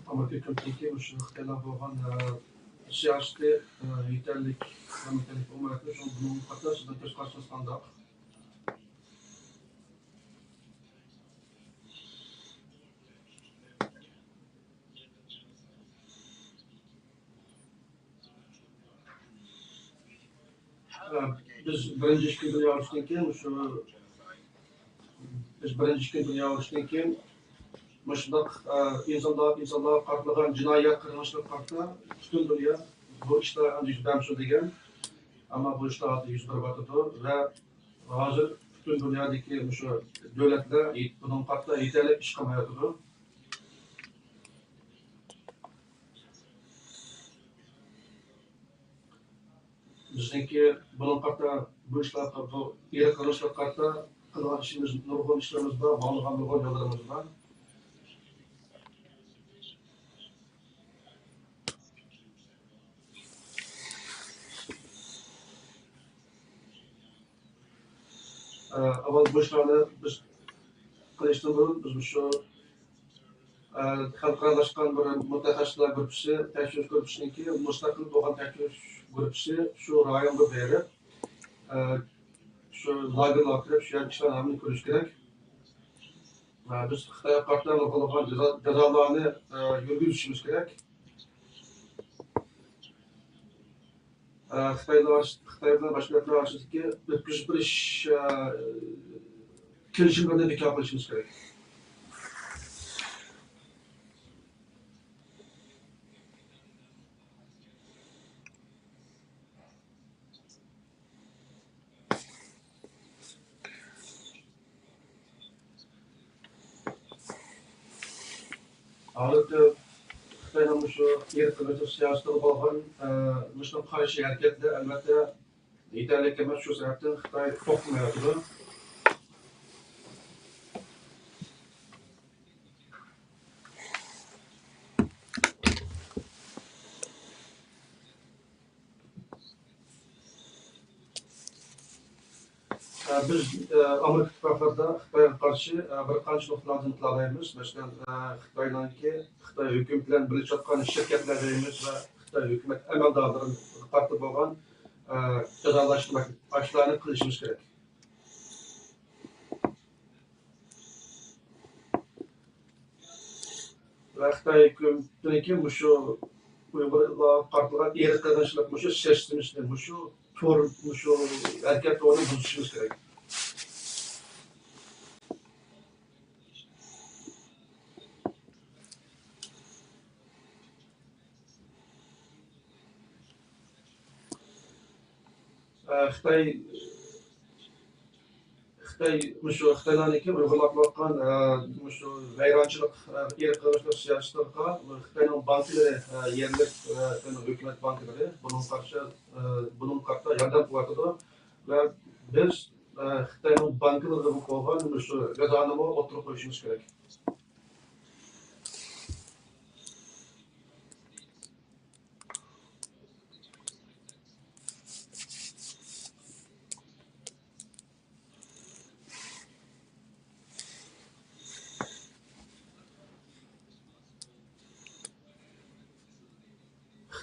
ئامېرىكا ھۆكۈمىتىنىڭكى مۇشۇ خىتايلار بولغان، ئە، سىياسىتى، ئە، يېتەرلىك، يېتەرلىك بولمايۋاتىدۇ. شۇڭا بۇنىڭغا قارىتا سىزنىڭ كۆز قارىشىڭىز قانداق؟ بىز بىرىنچى ئىككىنچى دۇنيا ئۇرۇشىدىن كېيىن مۇشۇ، بىز بىرىنچى ئىككىنچى دۇنيا ئۇرۇشىدىن كېيىن مۇشۇنداق، ئە، ئىنسانلار، ئىنسانلارغا قارىتىلغان جىنايەت قىلمىشلىرىغا قارىتا پۈتۈن دۇنيا بۇ ئىشلار ئەمدى يۈز بەرمىسۇن دېگەن. ئەمما بۇ ئىشلار ھازىر يۈز بېرىۋاتىدۇ ۋە ھازىر پۈتۈن دۇنيادىكى مۇشۇ دۆلەتلەر بۇنىڭغا قارىتا يېتەرلىك ئىش قىلمايۋاتىدۇ. بىزنىڭكى بۇنىڭغا قارىتا، بۇ ئىشلارغا، بۇ ئىرقىي قىرغىنچىلىققا قارىتا قىلغان ئىشىمىز، نۇرغۇن ئىشلىرىمىز بار، باغلىغان نۇرغۇن يوللىرىمىز بار. ئە، ئاۋۋال بۇ ئىشلارنى بىز قىلىشتىن بۇرۇن، بىز مۇشۇ، ئە، خەلقئارالاشقان بىر مۇتەخەسسىسلەر گۇرۇپپىسى، تەكشۈرۈش گۇرۇپپىسىنىڭكى مۇستەقىل بولغان تەكشۈرۈش گۇرۇپپىسى شۇ رايونغا بېرىپ، ئە، شۇ لاگېرلارغا كىرىپ، شۇ يەردىكى ئىشلارنى ھەممىنى كۆرۈش كېرەك. ئە، بىز خىتايغا قارشى نۇرغۇنلىغان جازا-، جازالارنى، ئە، يۈرگۈزۈشىمىز كېرەك. ئە، خىتايلار، خىتاي بىلەن باشقا دۆلەتلەر ئارىسىدىكى ئۆتكۈزۈپ بېرىش، ئە، كېلىشىملىرىنى بىكار قىلىشىمىز كېرەك. ھازىرقى خىتاينىڭ مۇشۇ ئىرقىي قىرغىنچىلىق سىياسىتىگە بولغان، ئە، مۇشۇنىڭ قارشى ھەرىكەتلىرى، ئەلۋەتتە، يېتەرلىك ئەمەس. شۇ سەۋەبتىن خىتاي توختىمايۋاتىدۇ. ئە، بىز، ئە، ئامېرىكا ئىتتىپاقلىرىدا خىتايغا قارشى، ئە، بىر قانچە نۇقتىلاردىن قىلالايمىز. مەسىلەن، ئە، خىتاينىڭكى، خىتاي ھۆكۈمىتى بىلەن بىرلىشىۋاتقان شىركەتلەر دەيمىز ۋە خىتاي ھۆكۈمەت ئەمەلدارلىرىغا قارىتا بولغان، ئە، جازالاش، ئاشۇلارنى قىلىشىمىز كېرەك. ۋە خىتاي ھۆكۈمىتىنىڭكى مۇشۇ ئۇيغۇرلارغا قارىتىلغان ئىرقىي قىرغىنچىلىق مۇشۇ سىستېمىسىنى، مۇشۇ تور، مۇشۇ ھەرىكەت تورىنى بۇزۇشىمىز كېرەك. ئە، خىتاي، خىتاي، مۇشۇ خىتايلارنىڭكى ئۇيغۇرلارغا قىلىۋاتقان، ئە، مۇشۇ ۋەيرانچىلىق، ئە، ئىرقىي قىرغىنچىلىق سىياسىتىگە خىتاينىڭ بانكىلىرى، ئە، يەرلىك، ئە، خىتاينىڭ ھۆكۈمەت بانكىلىرى بۇنىڭغا قارشى، ئە، بۇنىڭغا قارىتا ياردەم قىلىۋاتىدۇ ۋە بىز، ئە، خىتاينىڭ بانكىلىرىغا بولغان مۇشۇ جازانىمۇ ئوتتۇرىغا قويۇشىمىز كېرەك.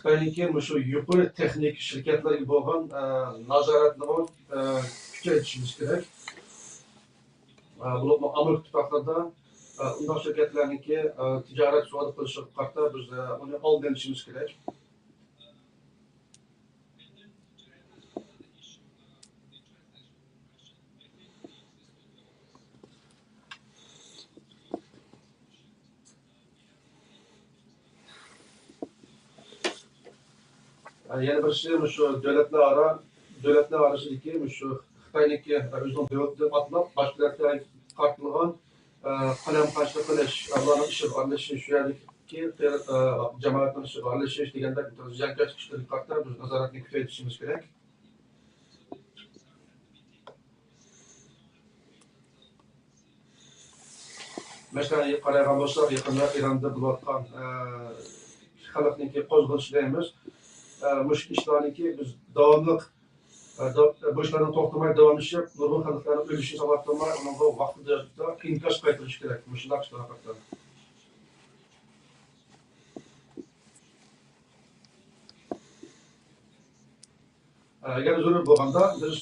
خىتاينىڭكى مۇشۇ يۇقىرى تېخنىكا شىركەتلىرىگە بولغان، ئە، نازارەتنىمۇ، ئە، كۈچەيتىشىمىز كېرەك. ئە، بولۇپمۇ ئامېرىكا ئىتتىپاقلىرىدا، ئە، ئۇنداق شىركەتلەرنىڭكى، ئە، تىجارەت سودا قىلىشىغا قارىتا بىز، ئە، ئۇنى ئالدىن ئېلىشىمىز كېرەك. يەنە بىرسى مۇشۇ دۆلەتلەر ئارا، دۆلەتلەر ئارىسىدىكى مۇشۇ خىتاينىڭكى ئۆزىنىڭ دۆلىتىدىن ئاتلاپ باشقا دۆلەتلەرگە قارىتىلغان، ئە، قالايمىقانچىلىق قىلىش، ئۇلارنىڭ ئىشىغا ئارىلىشىش، شۇ يەردىكى، ئە، جامائەتنىڭ ئىشىغا ئارىلىشىش دېگەندەك زىيانكەشلىك ئىشلىرىغا قارىتا بىز نازارەتنى كۈچەيتىشىمىز كېرەك. مەسىلەن، قارايدىغان بولساق، يېقىندا ئىراندا بولۇۋاتقان، ئە، خەلقنىڭكى قوزغىلىشى دەيمىز. ئە، مۇشۇ ئىشلارنىڭكى بىز داۋاملىق، ئە، دا-، بۇ ئىشلارنىڭ توختىماي داۋاملىشىپ، نۇرغۇن خەلقلەرنىڭ ئۆلۈشىنى ساۋاتلىماي، ئۇنىڭغا ۋاقتىدا ئىنكاس قايتۇرۇش كېرەك، مۇشۇنداق ئىشلارغا قارىتا. ئەگەر زۆرۈر بولغاندا، بىز،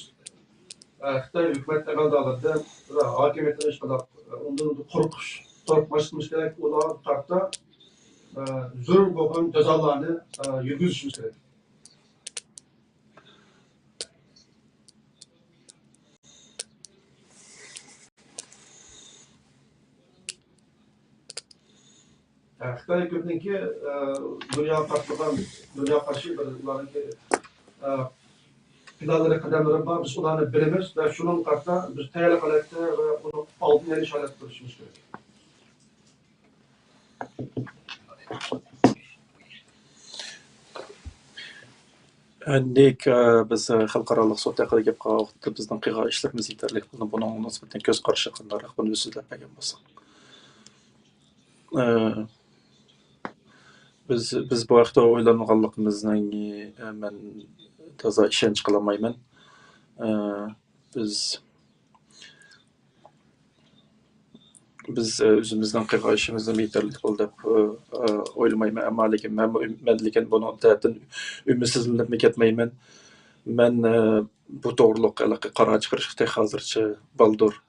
ئە، خىتاي ھۆكۈمەت ئەمەلدارلىرىدىن ۋە ھاكىمىيەتتىن ھېچقانداق، ئە، ئۇندىن قورقۇش، قورقماسلىقىمىز كېرەك. ئۇلارغا قارىتا، ئە، زۆرۈر بولغان جازالارنى، ئە، يۈرگۈزۈشىمىز كېرەك. خىتاي ھۆكۈمىتىنىڭكى، ئە، دۇنياغا قارىتىلغان، دۇنياغا قارشى بىر ئۇلارنىڭكى، ئە، پىلانلىرى، قەدەملىرى بار. بىز ئۇلارنى بىلىمىز ۋە شۇنىڭغا قارىتا بىز تەييارلىق ھالەتتە ۋە ئۇنىڭ ئالدىنى ئېلىش ھالەتتە تۇرۇشىمىز كېرەك. ئەندى، ئە، بىز، ئە، خەلقئارالىق سوت ھەققىدە گەپ قىلغان ۋاقىتتا بىزنىڭ قىلغان ئىشلىرىمىز يېتەرلىك بولدى. بۇنىڭغا نىسبەتەن كۆز قارىشى قانداقراق، بۇنى سۆزلەپ بەرگەن بولساق. ئە، بىز، بىز بۇ ھەقتە ئويلانغانلىقىمىزنىڭ، ئە، مەن تازا ئىشەنچ قىلالمايمەن. ئە، بىز بىز، ئە، ئۆزىمىزنىڭ قىلغان ئىشىمىزدىن يېتەرلىك بولدى دەپ، ئە، ئە، ئويلىمايمەن. ئەمما لېكىن مەنمۇ ئۈم-، مەن لېكىن بۇنىڭ تەتىن ئۈمىدسىزلىنىپمۇ كەتمەيمەن. مەن، ئە، بۇ توغرىلىق ھېلىقى قارار چىقىرىشقا تېخى ھازىرچە بالدۇر.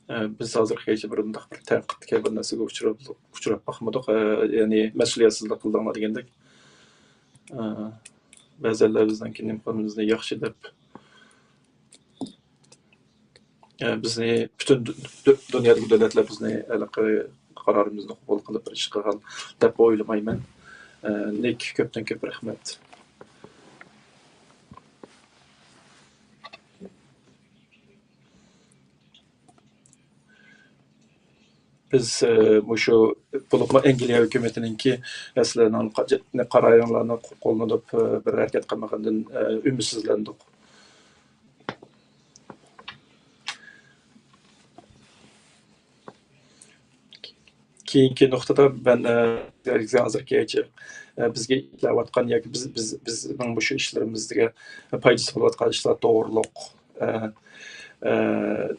ئە، بىز ھازىرغىچە بىر مۇنداق بىر تەنقىدكە بىر نەرسىگە ئۇچراپ، ئۇچراپ باقمىدۇق. ئە، يەنى مەسئۇلىيەتسىزلىك قىلدىڭلار دېگەندەك. ئە، بەزەنلەر بىزنىڭكى نېمە قىلغىنىمىزنى ياخشى دەپ، ئە، بىزنى پۈتۈن دۇ-، دۇ-، دۇنيادىكى دۆلەتلەر بىزنى ھېلىقى قارارىمىزنى قوبۇل قىلىپ بىر ئىش قىلغان دەپ ئويلىمايمەن. ئە، لېكىن كۆپتىن كۆپ رەھمەت. بىز، ئە، مۇشۇ، بولۇپمۇ ئەنگلىيە ھۆكۈمىتىنىڭكى مەسىلىنىڭ قا-، قارارىڭلارنى قوللىنىپ، ئە، بىر ھەرىكەت قىلمىغاندىن، ئە، ئۈمىدسىزلەندۇق. كېيىنكى نۇقتىدا مەن، ئە، ھازىرغىچە، ئە، بىزگە ئىشلەۋاتقان ياكى بىز، بىز، بىزنىڭ مۇشۇ ئىشلىرىمىزگە پايدىسى بولۇۋاتقان ئىشلار توغرۇلۇق، ئە، ئە،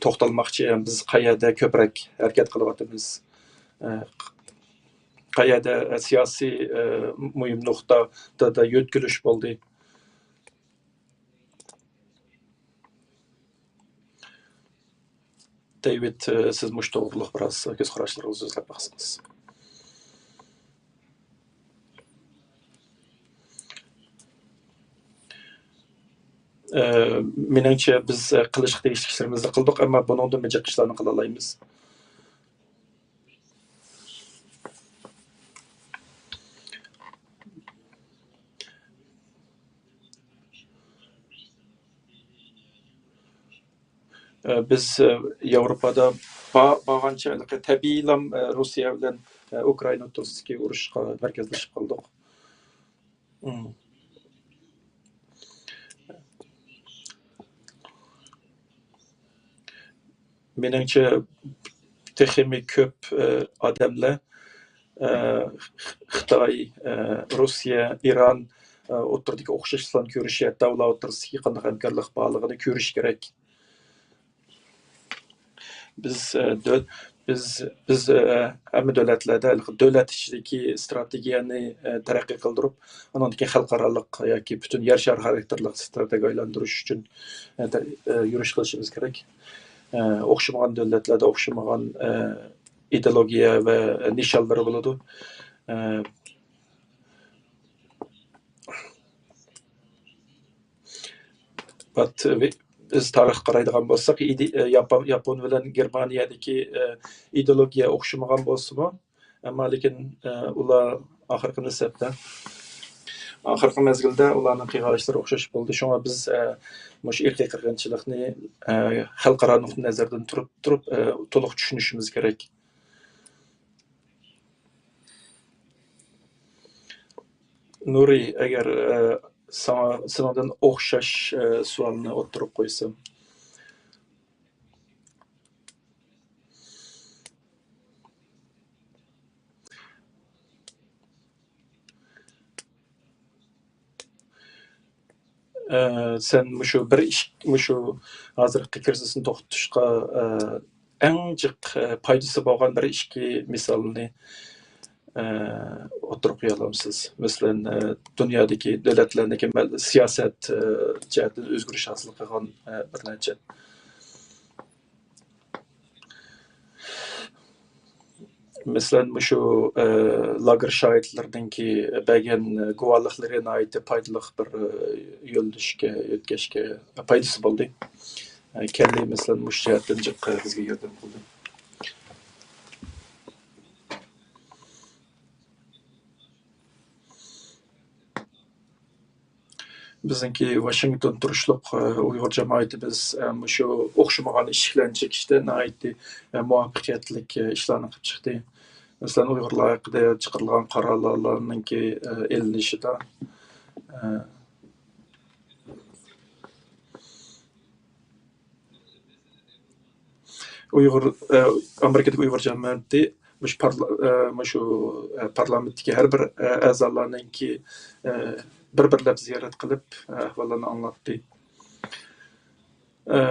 توختالماقچى. بىز قەيەردە كۆپرەك ھەرىكەت قىلىۋاتىمىز؟ ئە، قەيەردە، ئە، سىياسىي، ئە، مۇھىم نۇقتىدا يۆتكىلىش بولدى؟ دەيۋىد، سىز مۇشۇ توغرۇلۇق بىراز كۆز قاراشلىرىڭىزنى سۆزلەپ باقسىڭىز. مېنىڭچە، بىز قىلىشقا تېگىشلىك ئىشلىرىمىزنى قىلدۇق، ئەمما بۇنىڭدىنمۇ جىق ئىشلارنى قىلالايمىز. ئە، بىز، ئە، ياۋروپادا با-، بارغانچە ھېلىقى تەبىئىيلا، ئە، روسىيە بىلەن، ئە، ئۇكرائىنا ئوتتۇرىسىدىكى ئۇرۇشقا مەركەزلىشىپ قالدۇق. مم. مېنىڭچە، تېخىمۇ كۆپ، ئە، ئادەملەر، ئە، خىتاي، ئە، روسىيە، ئىران، ئە، ئوتتۇرىدىكى ئوخشاشلىقلارنى كۆرۈشى، ھەتتا ئۇلار ئوتتۇرىسىدىكى قانداق ھەمكارلىق بارلىقىنى كۆرۈشى كېرەك. بىز، ئە، دۆ-، بىز، بىز، ئە، ھەممە دۆلەتلەردە دۆلەت ئىچىدىكى ئىستراتېگىيەنى، ئە، تەرەققىي قىلدۇرۇپ، ئۇنىڭدىن كېيىن خەلقئارالىق ياكى پۈتۈن يەر شارى خاراكتېرلىق ئىستراتېگىيەگە ئايلاندۇرۇش ئۈچۈن، ئە، تە-، ئە، يۈرۈش قىلىشىمىز كېرەك. ئە، ئوخشىمىغان دۆلەتلەردە ئوخشىمىغان، ئە، ئىدېئولوگىيە ۋە نىشانلىرى بولىدۇ. ئە، بات-، ۋى-، بىز تارىخقا قارايدىغان بولساق، ئىدى-، ئە، ياپون، ياپون بىلەن گېرمانىيەدىكى، ئە، ئىدېئولوگىيە ئوخشىمىغان بولسىمۇ، ئەمما لېكىن، ئە، ئۇلار ئاخىرقى نەسەبتە، ئاخىرقى مەزگىلدە ئۇلارنىڭ قىلغان ئىشلىرى ئوخشاش بولدى. شۇڭا بىز، ئە، مۇشۇ ئىرقىي قىرغىنچىلىقنى، ئە، خەلقئارا نۇقتىئى نەزەردىن تۇرۇپ، تۇرۇپ، ئە، تولۇق چۈشىنىشىمىز كېرەك. نۇرى، ئەگەر، ئە، ساڭا، سېنىڭدىن ئوخشاش، ئە، سوئالنى ئوتتۇرىغا قويسام. ئە، سەن مۇشۇ بىر ئىش، مۇشۇ ھازىرقى كىرىزىسنى توختىتىشقا، ئە، ئەڭ جىق، ئە، پايدىسى بولغان بىر ئىككى مىسالنى، ئە، ئوتتۇرىغا قويالامسىز؟ مەسىلەن، ئە، دۇنيادىكى دۆلەتلەرنىڭكى مەل-، سىياسەت، ئە، جەھەتتىن ئۆزگىرىش ھاسىل قىلغان، ئە، بىر نەچچە. مەسىلەن، مۇشۇ، ئە، لاگېر شاھىتلىرىنىڭكى بەرگەن گۇۋاھلىقلىرى ناھايىتى پايدىلىق بىر، ئە، يۆنىلىشكە يۆتكەشكە پايدىسى بولدى. ئە، كەللى، مەسىلەن، مۇشۇ جەھەتتىن جىق بىزگە ياردەم قىلدى. بىزنىڭكى ۋاشىنگتون تۇرۇشلۇق، ئە، ئۇيغۇر جامائىتىمىز، ئە، مۇشۇ ئوخشىمىغان ئىشىكلەرنى چېكىشتە ناھايىتى، ئە، مۇۋەپپەقىيەتلىك، ئە، ئىشلارنى قىلىپ چىقتى. مەسىلەن، ئۇيغۇرلار ھەققىدە چىقىرىلغان قارارلارنىڭكى، ئە، ئېلىنىشىدا، ئە، ئۇيغۇر، ئە، ئامېرىكىدىكى ئۇيغۇر جامائىتى مۇشۇ پارلا-، ئە، مۇشۇ، ئە، پارلامېنتتىكى ھەر بىر، ئە، ئەزالارنىڭكى، ئە، بىر-بىرلەپ زىيارەت قىلىپ، ئە، ئەھۋاللارنى ئاڭلاتتى. ئە،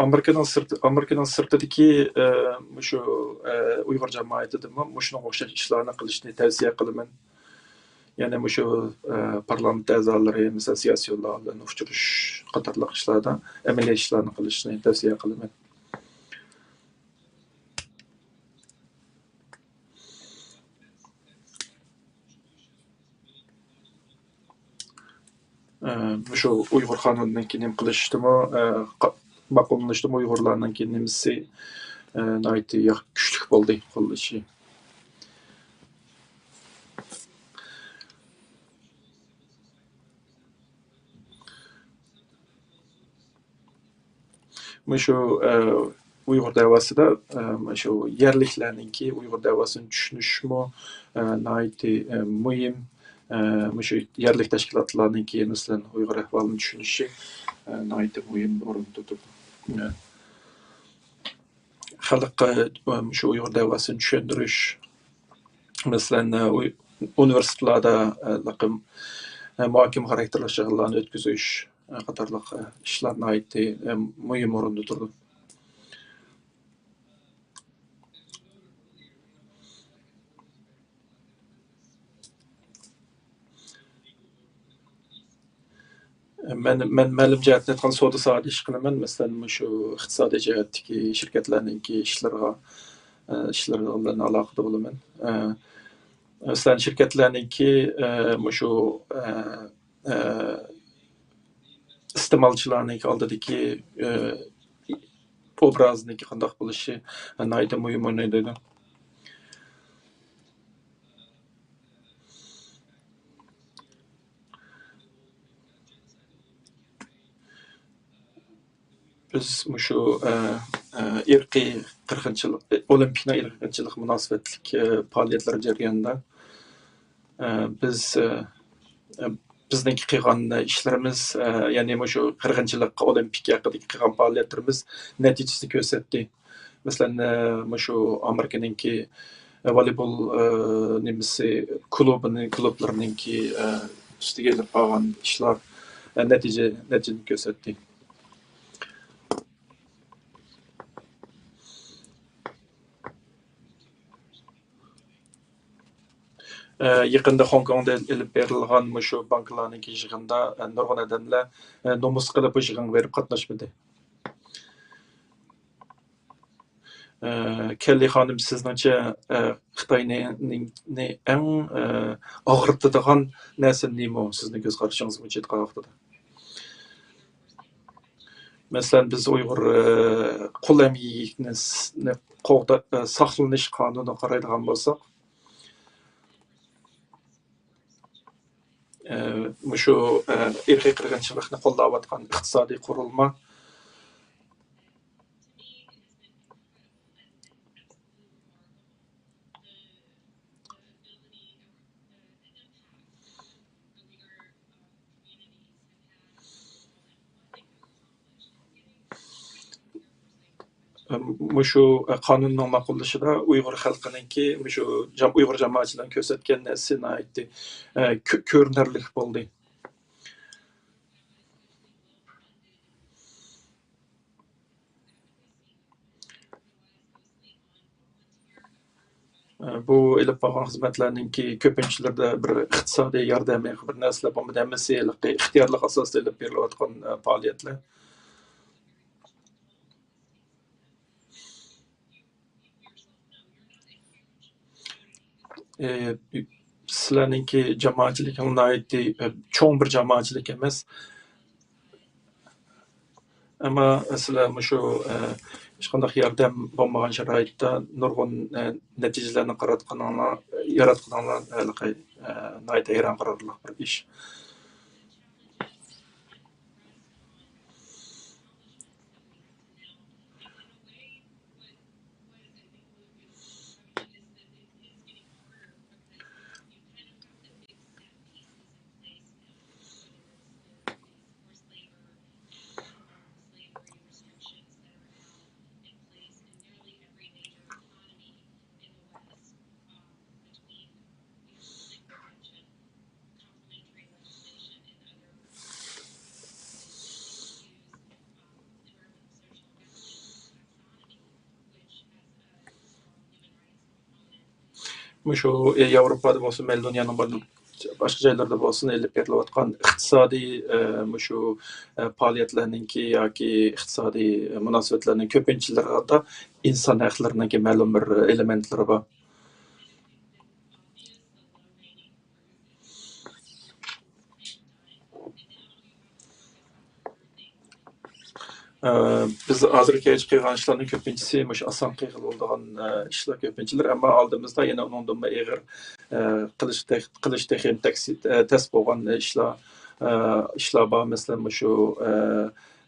ئامېرىكىنىڭ سىرتى، ئامېرىكىنىڭ سىرتىدىكى، ئە، مۇشۇ، ئە، ئۇيغۇر جامائىتىدىمۇ مۇشۇنىڭغا ئوخشاش ئىشلارنى قىلىشنى تەۋسىيە قىلىمەن. يەنى مۇشۇ، ئە، پارلامېنت ئەزالىرى، مەسىلەن، سىياسىيونلار بىلەن ئۇچرىشىش قاتارلىق ئىشلاردا ئەمەلىي ئىشلارنى قىلىشنى تەۋسىيە قىلىمەن. ئە، مۇشۇ ئۇيغۇر قانۇنىنىڭكى نېمە قىلىشتىمۇ، ئە، قا-، ماقۇللىنىشتىمۇ ئۇيغۇرلارنىڭكى نېمىسى، ئە، ناھايىتى ياخ-، كۈچلۈك بولدى قوللىشى. مۇشۇ، ئە، ئۇيغۇر دەۋاسىدا، ئە، مۇشۇ يەرلىكلەرنىڭكى ئۇيغۇر دەۋاسىنى چۈشىنىشىمۇ، ئە، ناھايىتى، ئە، مۇھىم. ئە، مۇشۇ يەرلىك تەشكىلاتلارنىڭكى، مەسىلەن، ئۇيغۇر ئەھۋالىنى چۈشىنىشى، ئە، ناھايىتى مۇھىم ئورۇندا تۇرىدۇ. ئە، خەلققە، ئە، مۇشۇ ئۇيغۇر دەۋاسىنى چۈشەندۈرۈش، مەسىلەن، ئۇ-، ئۇنىۋېرسىتېتلاردا، ئە، لېقىم، ئە، مۇھاكىمە خاراكتېرلىك يىغىنلارنى ئۆتكۈزۈش، ئە، قاتارلىق، ئە، ئىشلار ناھايىتى، ئە، مۇھىم ئورۇندا تۇرىدۇ. مەن، مەن مەلۇم جەھەتتىن ئېيتقان سودا ساھەدە ئىش قىلىمەن. مەسىلەن، مۇشۇ ئىقتىسادىي جەھەتتىكى شىركەتلەرنىڭكى ئىشلىرىغا، ئە، ئىشلىرى بىلەن ئالاقىدە بولىمەن. ئە، مەسىلەن، شىركەتلەرنىڭكى، ئە، مۇشۇ، ئە، ئە، ئىستېمالچىلارنىڭكى ئالدىدىكى، ئە، ئوبرازىنىڭكى قانداق بولۇشى ناھايىتى مۇھىم ئورۇن ئوينايدۇ. بىز مۇشۇ، ئە، ئە، ئىرقىي قىرغىنچىلىق، ئولىمپىكنىڭ ئىرقىي قىرغىنچىلىققا مۇناسىۋەتلىك، ئە، پائالىيەتلەر جەريانىدا، ئە، بىز، ئە، ئە، بىزنىڭكى قىلغان ئىشلىرىمىز، ئە، يەنى مۇشۇ قىرغىنچىلىق ئولىمپىكى ھەققىدىكى قىلغان پائالىيەتلىرىمىز نەتىجىسىنى كۆرسەتتى. مەسىلەن، ئە، مۇشۇ ئامېرىكىنىڭكى، ئە، ۋالىبول، ئە، نېمىسى، كۇلۇبىنى، كۇلۇبلىرىنىڭكى، ئە، ئۈستىگە ئېلىپ بارغان ئىشلار، ئە، نەتىجە، نەتىجىنى كۆرسەتتى. ئە، يېقىندا خوڭكوڭدا ئېلىپ بېرىلغان مۇشۇ بانكىلارنىڭكى يىغىنىدا، ئە، نۇرغۇن ئادەملەر، ئە، نومۇس قىلىپ بۇ يىغىنغا بېرىپ قاتناشمىدى. ئە، كەللى خانىم، سىزنىڭچە، ئە، خىتاينى، نى، نى ئەڭ، ئە، ئاغرىتىدىغان نەرسە نېمە سىزنىڭ كۆز قارىشىڭىز بويىچە ئېيتقان ۋاقتىدا؟ مەسىلەن، بىز ئۇيغۇر، ئە، قۇل ئەمگىكىنى س-، نى قوغدا-، ئە، ساقلىنىش قانۇنىغا قارايدىغان بولساق، ئە، مۇشۇ، ئە، ئىرقىي قىرغىنچىلىقنى قوللاۋاتقان ئىقتىسادىي قۇرۇلما، مۇشۇ قانۇننىڭ ماقۇللىشىدا ئۇيغۇر خەلقىنىڭكى مۇشۇ جام-، ئۇيغۇر جامائەتچىلىرىنىڭ كۆرسەتكەن نەرسىسى ناھايىتى، ئە، كۆ-، كۆرۈنەرلىك بولدى. بۇ ئېلىپ بارغان خىزمەتلەرنىڭكى كۆپىنچىلىرىدە بىر ئىقتىسادىي ياردەم، بىر نەرسىلەر بولمىدى، ھەممىسى ھېلىقى ئىختىيارلىق ئاساسىدا ئېلىپ بېرىلىۋاتقان، ئە، پائالىيەتلەر. ئە، سىلەرنىڭكى جامائەتچىلىكىڭ ناھايىتى، ئە، چوڭ بىر جامائەتچىلىك ئەمەس. ئەمما سىلەر مۇشۇ، ئە، ھېچقانداق ياردەم بولمىغان شارائىتتا نۇرغۇن، ئە، نەتىجىلەرنى قاراتقىنىڭلار، ياراتقىنىڭلار ھېلىقى، ئە، ناھايىتى ھەيران قالارلىق بىر ئىش. مۇشۇ، ئى، ياۋروپادا بولسۇن، مەيلى دۇنيانىڭ بار-، باشقا جايلىرىدا بولسۇن، ئېلىپ بېرىلىۋاتقان ئىقتىسادىي، ئى، مۇشۇ، ئى، پائالىيەتلەرنىڭكى ياكى ئىقتىسادىي مۇناسىۋەتلەرنىڭ كۆپىنچىلىرىدا ئىنسان ھەقلىرىنىڭكى مەلۇم بىر ئېلېمېنتلىرى بار. ئە، بىز ھازىرغىچە قىلغان ئىشلارنىڭ كۆپىنچىسى مۇشۇ ئاسان قىلغىلى بولىدىغان، ئە، ئىشلار كۆپىنچىلىرى، ئەمما ئالدىمىزدا يەنە ئۇنىڭدىنمۇ ئېغىر، ئە، قىلىش تېخ-، قىلىش تېخىمۇ تەكسى-، ئە، تەس بولغان ئىشلار، ئە، ئىشلار بار. مەسىلەن، مۇشۇ، ئە،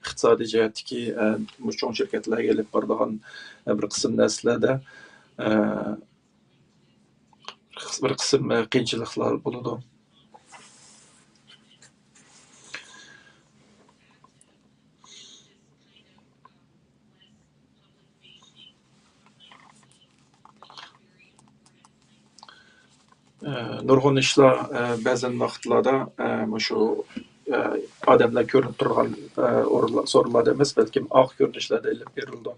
ئىقتىسادىي جەھەتتىكى، ئە، مۇشۇ چوڭ شىركەتلەرگە ئېلىپ بارىدىغان، ئە، بىر قىسىم نەرسىلەردە، ئە، بىر قىسىم، ئە، قىيىنچىلىقلار بولىدۇ. ئە، نۇرغۇن ئىشلار، ئە، بەزەن ۋاقىتلاردا، ئە، مۇشۇ، ئە، ئادەملەر كۆرۈنۈپ تۇرغان، ئە، ئورۇنلار، سورۇنلاردا ئەمەس، بەلكىم ئاق كۆرۈنۈشلەردە ئېلىپ بېرىلىدۇ.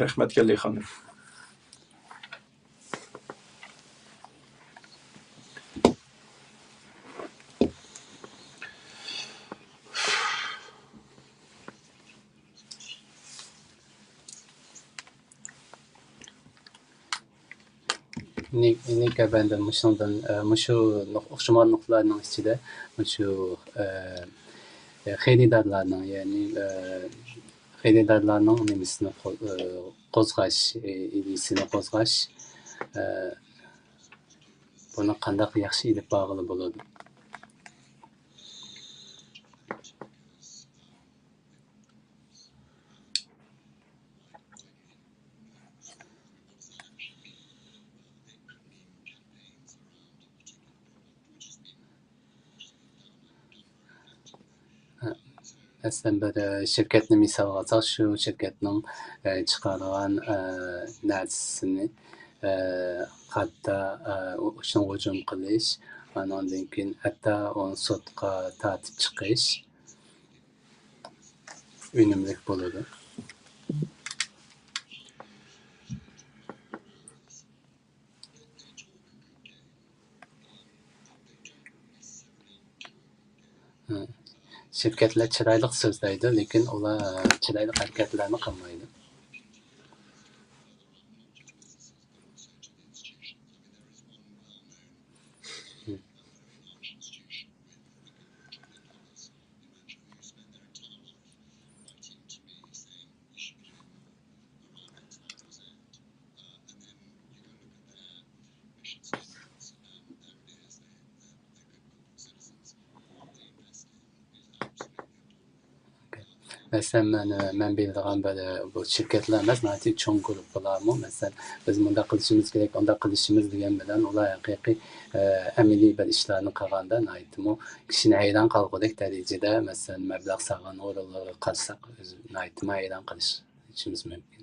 رەھمەت، كەللى خانىم. نى-، نىكا بەندە مۇشۇنىڭدىن، ئە، مۇشۇ نۇق-، ئوخشىمىغان نۇقتىلارنىڭ ئىچىدە مۇشۇ، ئە، خېرىدارلارنىڭ، يەنى، ئە، خېرىدارلارنىڭ نېمىسىنى قو-، ئە، قوزغاش، ئە، ئىدىيىسىنى قوزغاش، ئە، بۇنى قانداق ياخشى ئېلىپ بارغىلى بولىدۇ؟ مەسىلەن، بىر، ئە، شىركەتنى مىسالغا ئالساق، شۇ شىركەتنىڭ، ئە، چىقارغان، ئە، نەرسىسىنى، ئە، قاتتا، ئە، شۇنىڭغا ھۇجۇم قىلىش، ئانىڭدىن كېيىن ھەتتا ئۇنى سوتقا تارتىپ چىقىش ئۈنۈملۈك بولىدۇ. شىركەتلەر چىرايلىق سۆزلەيدۇ، لېكىن ئۇلار چىرايلىق ھەرىكەتلەرنى قىلمايدۇ. مەسىلەن، مەن، مەن بىلىدىغان بىر، بۇ شىركەتلەر ئەمەس، ناھايىتى چوڭ گۇرۇپپىلارمۇ، مەسىلەن، بىز مۇنداق قىلىشىمىز كېرەك، ئۇنداق قىلىشىمىز دېگەن بىلەن ئۇلار ھەقىقىي، ئە، ئەمەلىي بىر ئىشلارنى قىلغاندا ناھايىتىمۇ كىشىنى ھەيران قالغۇدەك دەرىجىدە، مەسىلەن، مەبلەغ سالغان ئورۇنلىرىغا قارىساق، ئۆزى ناھايىتىمۇ ھەيران قېلىشىمىز مۇمكىن.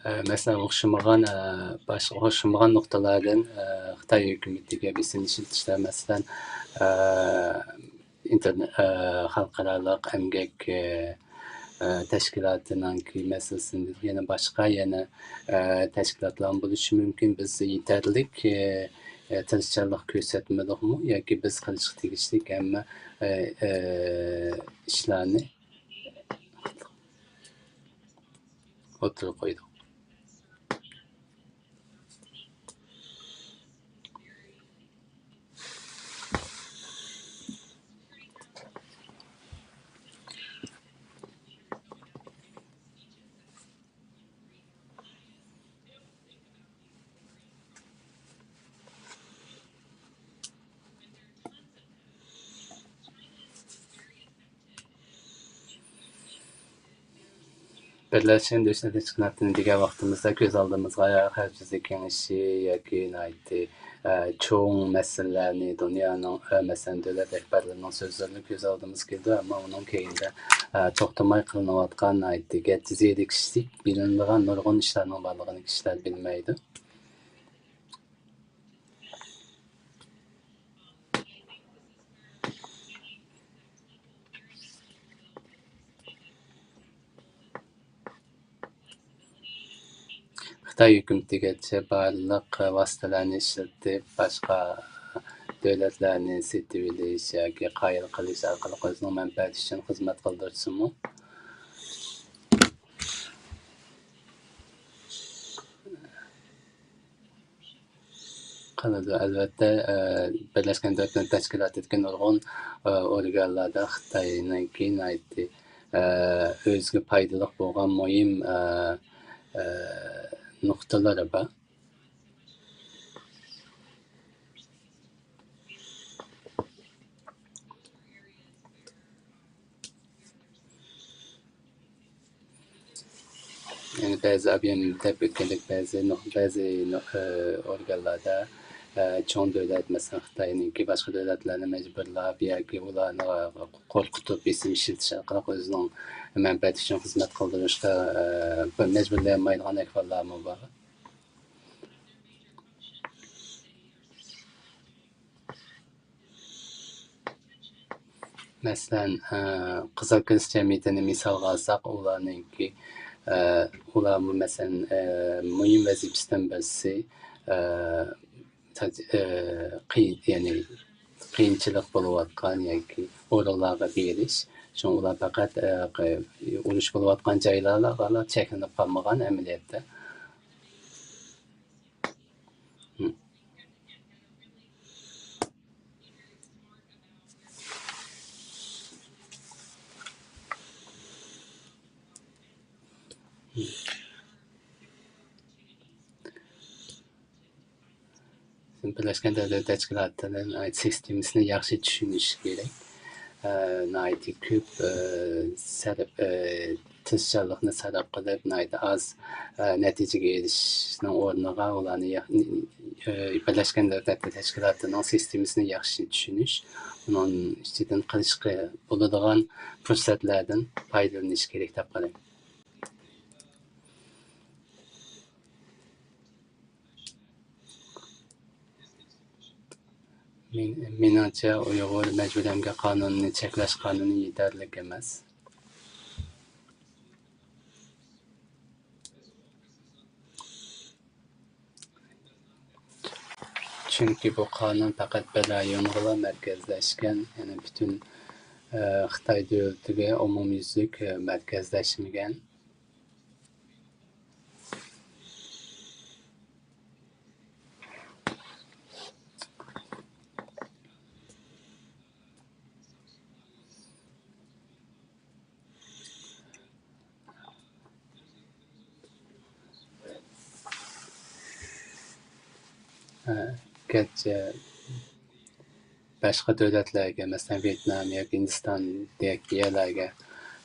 ئە، مەسىلەن، ئوخشىمىغان، ئە، باشقا ئوخشىمىغان نۇقتىلاردىن، ئە، خىتاي ھۆكۈمىتىگە بېسىم ئىشلىتىشلەر، مەسىلەن، ئە، ئىنتېرنېت، ئە، خەلقئارالىق ئەمگەك، ئە، ئە، تەشكىلاتىنىڭكى مەسىلىسىنى، يەنە باشقا، يەنە، ئە، تەشكىلاتلارمۇ بولۇشى مۇمكىن. بىز يېتەرلىك، ئە، ئە، تىرىشچانلىق كۆرسەتمىدۇقمۇ ياكى بىز قىلىشقا تېگىشلىك ھەممە، ئە، ئە، ئىشلارنى ئوتتۇرىغا قويدۇق. بىرلەشكەن دۆلەتلەر تەشكىلاتىنى دېگەن ۋاقتىمىزدا كۆز ئالدىمىزغا خەۋپ يۈزى كېڭىشى ياكى ناھايىتى، ئە، چوڭ مەسىلىلەرنى، دۇنيانىڭ، ئە، مەسىلەن، دۆلەت رەھبەرلىرىنىڭ سۆزلىرىنى كۆز ئالدىمىزغا كېلىدۇ، ئەمما ئۇنىڭ كەينىدە، ئە، توختىماي قىلىنىۋاتقان ناھايىتى گەتتە زېرىكىشلىك بىلىنىدىغان نۇرغۇن ئىشلارنىڭ بارلىقىنى كىشىلەر بىلمەيدۇ. خىتاي ھۆكۈمىتىگىچە بارلىق ۋاسىتىلەرنى ئىشلىتىپ، باشقا دۆلەتلەرنى سېتىۋېلىش ياكى قايىل قىلىش ئارقىلىق ئۆزىنىڭ مەنپەئەتى ئۈچۈن خىزمەت قىلدۇرسىمۇ، قىلىدۇ. ئەلۋەتتە، ئە، بىرلەشكەن دۆلەتلەر تەشكىلاتىدىكى نۇرغۇن، ئە، ئورگانلاردا خىتاينىڭكى ناھايىتى، ئە، ئۆزىگە پايدىلىق بولغان مۇھىم، ئە، ئە، نۇقتىلىرى بار. يەنى بەزى ئوبيېم دەپ ئۆتكەندەك بەزى نۇ-، بەزى نۇ-، ئى، ئورگانلاردا، ئى، چوڭ دۆلەت، مەسىلەن، خىتاينىڭكى باشقا دۆلەتلەرنى مەجبۇرلاپ ياكى ئۇلارنى قورقۇتۇپ بېسىم ئىشلىتىش ئارقىلىق ئۆزىنىڭ مەنپەئەتى ئۈچۈن خىزمەت قىلدۇرۇشقا، ئى، بىر مەجبۇرلىيالمايدىغان ئەھۋاللارمۇ بار. مەسىلەن، ئە، قىزىل كرېست جەمئىيىتىنى مىسالغا ئالساق، ئۇلارنىڭكى، ئە، ئۇلارمۇ، مەسىلەن، ئە، مۇھىم ۋەزىپىسىدىن بىرسى، ئە، تاج-، ئە، قىيىن، يەنى قىيىنچىلىق بولۇۋاتقان ياكى ئورۇنلارغا بېرىش. شۇڭا ئۇلار پەقەت، ئە، قى-، ئۇرۇش بولۇۋاتقان جايلارغىلا چەكلىنىپ قالمىغان ئەمەلىيەتتە. بىرلەشكەن دۆلەتلەر تەشكىلاتىنىڭ سىستېمىسىنى ياخشى چۈشىنىش كېرەك. ئە، ناھايىتى كۆپ، ئە، سەرپ-، ئە، تىرىشچانلىقنى سەرپ قىلىپ، ناھايىتى ئاز، ئە، نەتىجىگە ئېرىشىشنىڭ ئورنىغا، ئۇلارنى يا-، ئە، بىرلەشكەن دۆلەتلەر تەشكىلاتىنىڭ سىستېمىسىنى ياخشى چۈشىنىش، ئۇنىڭ ئىچىدىن قىلىشقا بولىدىغان پۇرسەتلەردىن پايدىلىنىش كېرەك دەپ قارايمەن. مېن-، مېنىڭچە، ئۇيغۇر مەجبۇرىي ئەمگەك قانۇنىنى چەكلەش قانۇنى يېتەرلىك ئەمەس. چۈنكى بۇ قانۇن پەقەت بىر رايونغىلا مەركەزلەشكەن، يەنى پۈتۈن، ئە، خىتاي دۆلىتىگە ئومۇميۈزلۈك، ئە، مەركەزلەشمىگەن. ئەگەرچە باشقا دۆلەتلەرگە، مەسىلەن، ۋيېتنام ياكى ھىندىستاندەك يەرلەرگە،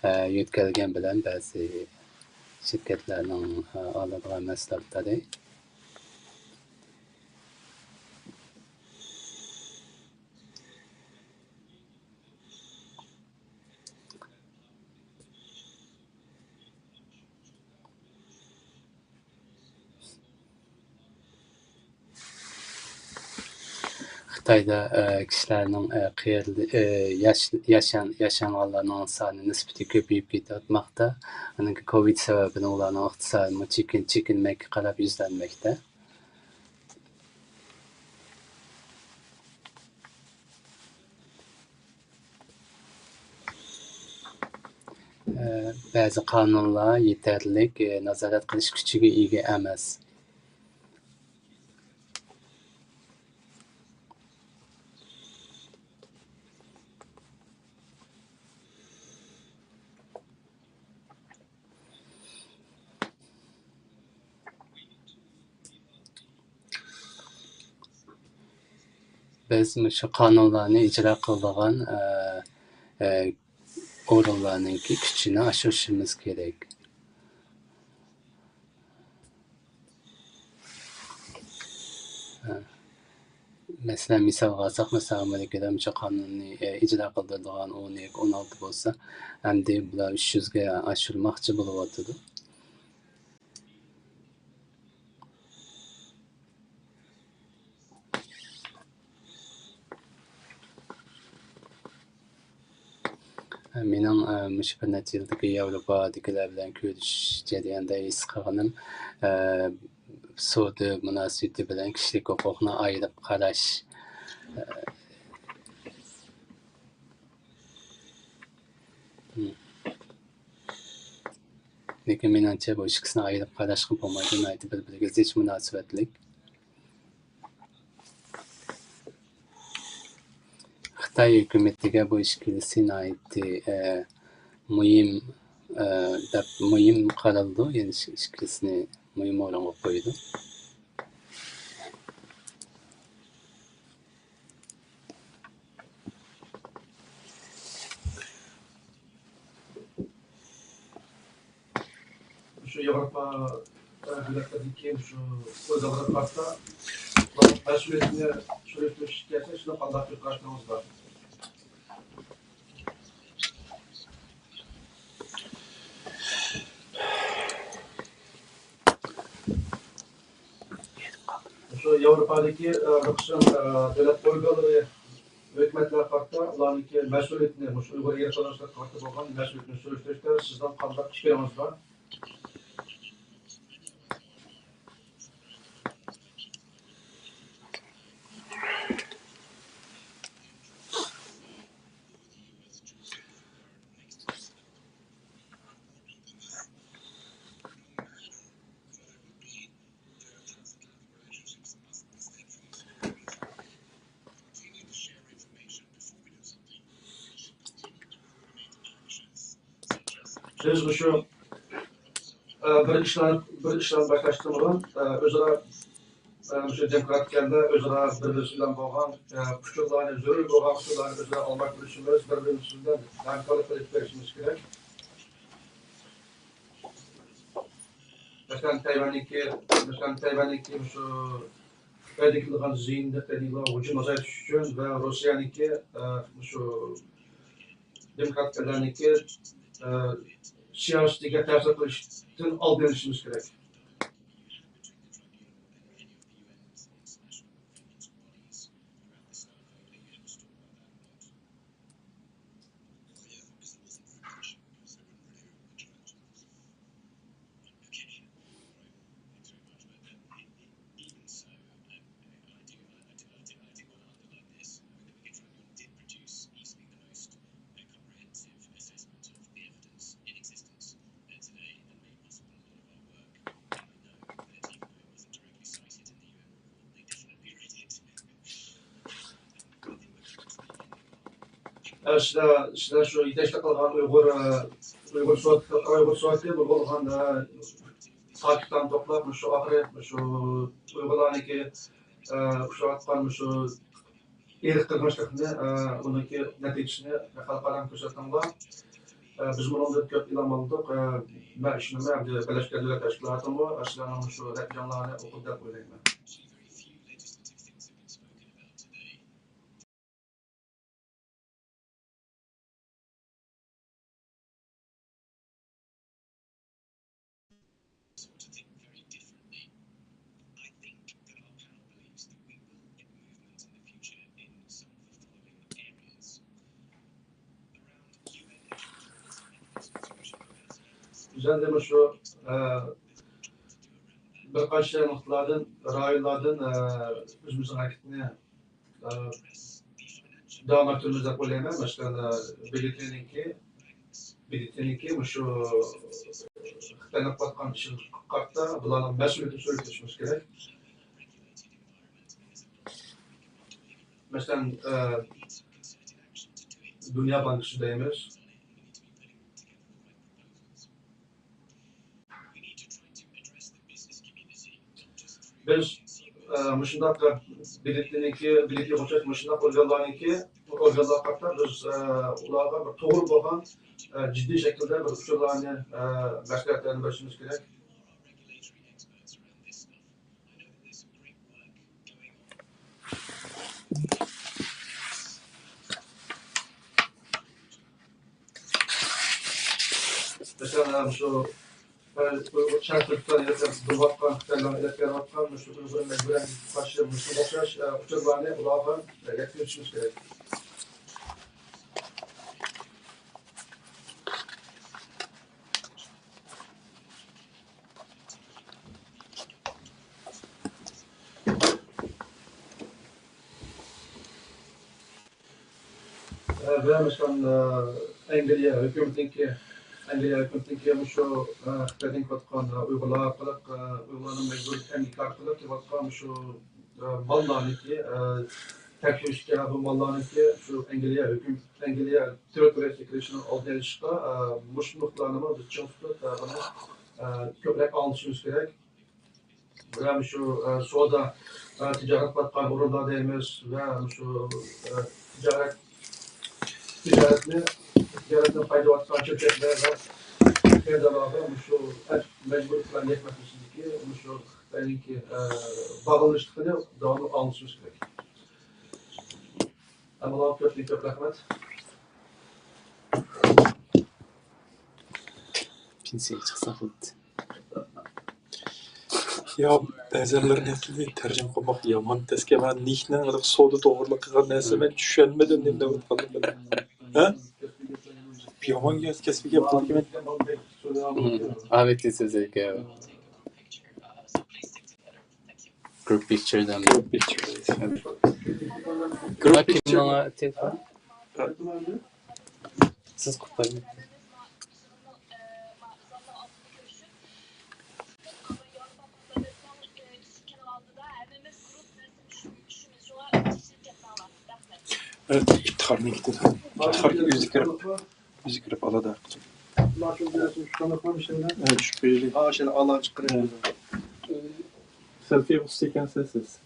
ئە، يۆتكەلگەن بىلەن بەزى شىركەتلەرنىڭ، ئە، ئالىدىغان مەھسۇلاتلىرى. خىتايدا، ئە، كىشىلەرنىڭ، ئە، قېرى-، ئە، ياش-، ياشان-، ياشانغانلارنىڭ سانى نىسبىتى كۆپىيىپ كېتىۋاتماقتا. ئاندىن كېيىن كوۋىد سەۋەبىدىن ئۇلارنىڭ ئىقتىسادىمۇ چېكىن-، چېكىنمەككە قاراپ يۈزلەنمەكتە. ئە، بەزى قانۇنلار يېتەرلىك، ئە، نازارەت قىلىش كۈچىگە ئىگە ئەمەس. بىز مۇشۇ قانۇنلارنى ئىجرا قىلىدىغان، ئە، ئە، ئورۇنلارنىڭكى كۈچىنى ئاشۇرۇشىمىز كېرەك. مەسىلەن، مىسالغا ئالساق، مەسىلەن، ئامېرىكىدا مۇشۇ قانۇننى، ئە، ئىجرا قىلدۇرىدىغان ئون ياكى ئون ئالتە بولسا، ئەمدى بۇلار ئۈچ يۈزگە ئاشۇرماقچى بولۇۋاتىدۇ. مېنىڭ، ئە، مۇشۇ بىر نەچچە يىلدىكى ياۋروپادىكىلەر بىلەن كۆرۈشۈش جەريانىدا ھېس قىلغىنىم، ئە، سودا مۇناسىۋىتى بىلەن كىشىلىك ھوقۇقنى ئايرىپ قاراش. لېكىن مېنىڭچە بۇ ئىككىسىنى ئايرىپ قاراشقا بولمايدۇ، ناھايىتى بىر-بىرىگە زىچ مۇناسىۋەتلىك. خىتاي ھۆكۈمىتىگە بۇ ئىككىلىسى ناھايىتى، ئە، مۇھىم، ئە، دەپ مۇھىم قارىلىدۇ، يەنى ئىككىلىسىنى مۇھىم ئورۇنغا قويىدۇ. شۇ ياۋروپا دۆلەتلىرىدىكى شۇ ئۆزئارا پارتتا مەسئۇلىيىتىنى سۈرۈشتۈرۈش كەلسە، شۇنى قانداق كۆرۈپ قاراشلىرىڭىز بار؟ شۇ ياۋروپادىكى، ئە، بىر قىسىم، ئە، دۆلەت ئورگانلىرى، ھۆكۈمەتلەر پارتتا ئۇلارنىڭكى مەسئۇلىيىتىنى، مۇشۇ ئۇيغۇر ئېلىپ قېلىنىشلىرىغا قارىتا بولغان مەسئۇلىيىتىنى سۈرۈشتۈرۈشتە سىزنىڭ قانداق پىكرىڭىز بار؟ بىز مۇشۇ، ئە، بىر ئىشلار، بىر ئىشلارنى باشلاشتىن بۇرۇن، ئە، ئۆزئارا، ئە، مۇشۇ دېموكراتىك ئەلدە ئۆزئارا بىر-بىرسى بىلەن بولغان، ئە، ئۇچۇرلارنى، زۆرۈر بولغان ئۇچۇرلارنى ئۆزئارا ئالماشتۇرۇشىمىز، بىر-بىرىمىز بىلەن ھەمكارلىق قىلىپ بېرىشىمىز كېرەك. مەسىلەن، تەيۋەننىڭكى، مەسىلەن، تەيۋەننىڭكى مۇشۇ خىتايدىن كېلىدىغان زىيىنىنى، خىتايدىن كېلىدىغان ھۇجۇمنى ئازايتىش ئۈچۈن ۋە روسىيەنىڭكى، ئە، مۇشۇ دېموكرات ئەللەرنىڭكى، ئە، سىياسىتىگە تەسىر قىلىشتىن ئالدىنى ئېلىشىمىز كېرەك. ئە، سىلەر، سىلەر شۇ يېتەكچىلىك قىلغان ئۇيغۇر، ئە، ئۇيغۇر سوت-، ئۇيغۇر سوتى بولغان، ئە، پاكىتلارنى توپلاپ، مۇشۇ ئاخىرى مۇشۇ ئۇيغۇرلارنىڭكى، ئە، ئۇچراۋاتقان مۇشۇ ئىرق قىرغىنچىلىقنى، ئە، ئۇنىڭكى نەتىجىسىنى خەلقئارا كۆرسەتتىڭلار. ئە، بىز بۇنىڭدىن كۆپ ئىلھام ئالدۇق. ئە، مەن ئىشىنىمەن، ھەمدە بىرلەشكەن دۆلەت تەشكىلاتىمۇ سىلەرنىڭ مۇشۇ نەتىجەڭلارنى ئوقۇدى دەپ ئويلايمەن. بىز ئەمدى مۇشۇ، ئە، بىر قانچە نۇقتىلاردىن، رايونلاردىن، ئە، ئۆزىمىزنىڭ ھەرىكىتىنى، ئە، داۋام ئەتتۈرىمىز دەپ ئويلايمەن. مەسىلەن، ئە، ب د ت نىڭكى، ب د ت نىڭكى مۇشۇ خىتاينىڭ قىلىۋاتقان ئىشىغا قارىتا بۇلارنىڭ مەسئۇلىيىتىنى سۈرۈشتۈرۈشىمىز كېرەك. مەسىلەن، ئە، دۇنيا بانكىسى دەيمىز. بىز، ئە، مۇشۇنداق ب د ت نىڭكى، ب د ت غا ئوخشاش مۇشۇنداق ئورگانلارنىڭكى، ئورگانلارغا قارىتا بىز، ئە، ئۇلارغا بىر توغرا بولغان، ئە، جىددىي شەكىلدە بىر ئۇچۇرلارنى، ئە، مەسلىھەتلەرنى بېرىشىمىز كېرەك. مەسىلەن، مۇشۇ، ئۇيغۇر شەرقىي تۈركىستان ئېلىپ بېرىۋاتقان، خىتايلار ئېلىپ بېرىۋاتقان مۇشۇ ئۇيغۇر مەجبۇرىي قارشى مۇشۇ ئوخشاش، ئە، ئۇچۇرلارنى ئۇلارغا، ئە، يەتكۈزۈشىمىز كېرەك. ۋە مەسىلەن، ئەنگلىيە ھۆكۈمىتىنىڭكى، ئەنگلىيە ھۆكۈمىتىنىڭكى مۇشۇ، خىتايدىن كېلىۋاتقان ئۇيغۇرلار ئارقىلىق، ئۇيغۇرلارنىڭ مەجبۇرىي ئەمگەك ئارقىلىق كېلىۋاتقان مۇشۇ، ماللارنىڭكى، تەكشۈرۈشكە، بۇ ماللارنىڭكى شۇ ئەنگلىيە ھۆكۈم، ئەنگلىيە تېررىتورىيەسىگە كىرىشىنىڭ ئالدىنى ئېلىشقا، مۇشۇ نۇقتىلارنىمۇ بىز چىڭ تۇتۇپ، بۇنى، كۆپرەك ئاڭلىتىشىمىز كېرەك. ۋە مۇشۇ، ئە، سودا، ئە، تىجارەت قىلىۋاتقان ئورۇنلار دەيمىز ۋە مۇشۇ، ئە، تىجارەت، تىجارەتنى، تىجارەتنى قايدىۋاتقان شىركەتلەر ۋە خېرىدارلارغا مۇشۇ مەجبۇرىي پىلان يەتمەسلىكىدىكى مۇشۇ خىتاينىڭكى، ئە، باغلىنىشلىقىنى داۋاملىق ئاڭلىتىشىمىز كېرەك. ھەممىڭلارغا كۆپتىن كۆپ رەھمەت. پېنسىيەگە چىقسا بولدى. يا، بەزەنلىرى نەقىلنى تەرجىمە قىلماق يامان تەسكە. مەن نىكنىڭ سودا توغرىلىق قىلغان نەرسە، مەن چۈشەنمىدىم نېمە دەۋاتقانلىقىنى. ھە؟ يامان گەپ، كەسپىي گەپ قىلدىكەن. Hmm, I like this as a, uh, group picture then. Group picture. Group picture. Siz kurtarın. Evet, iftixarnı gittim. İftixar yüzü kırıp. Bizi kirip aladı. Selfie olsun eken sessiz.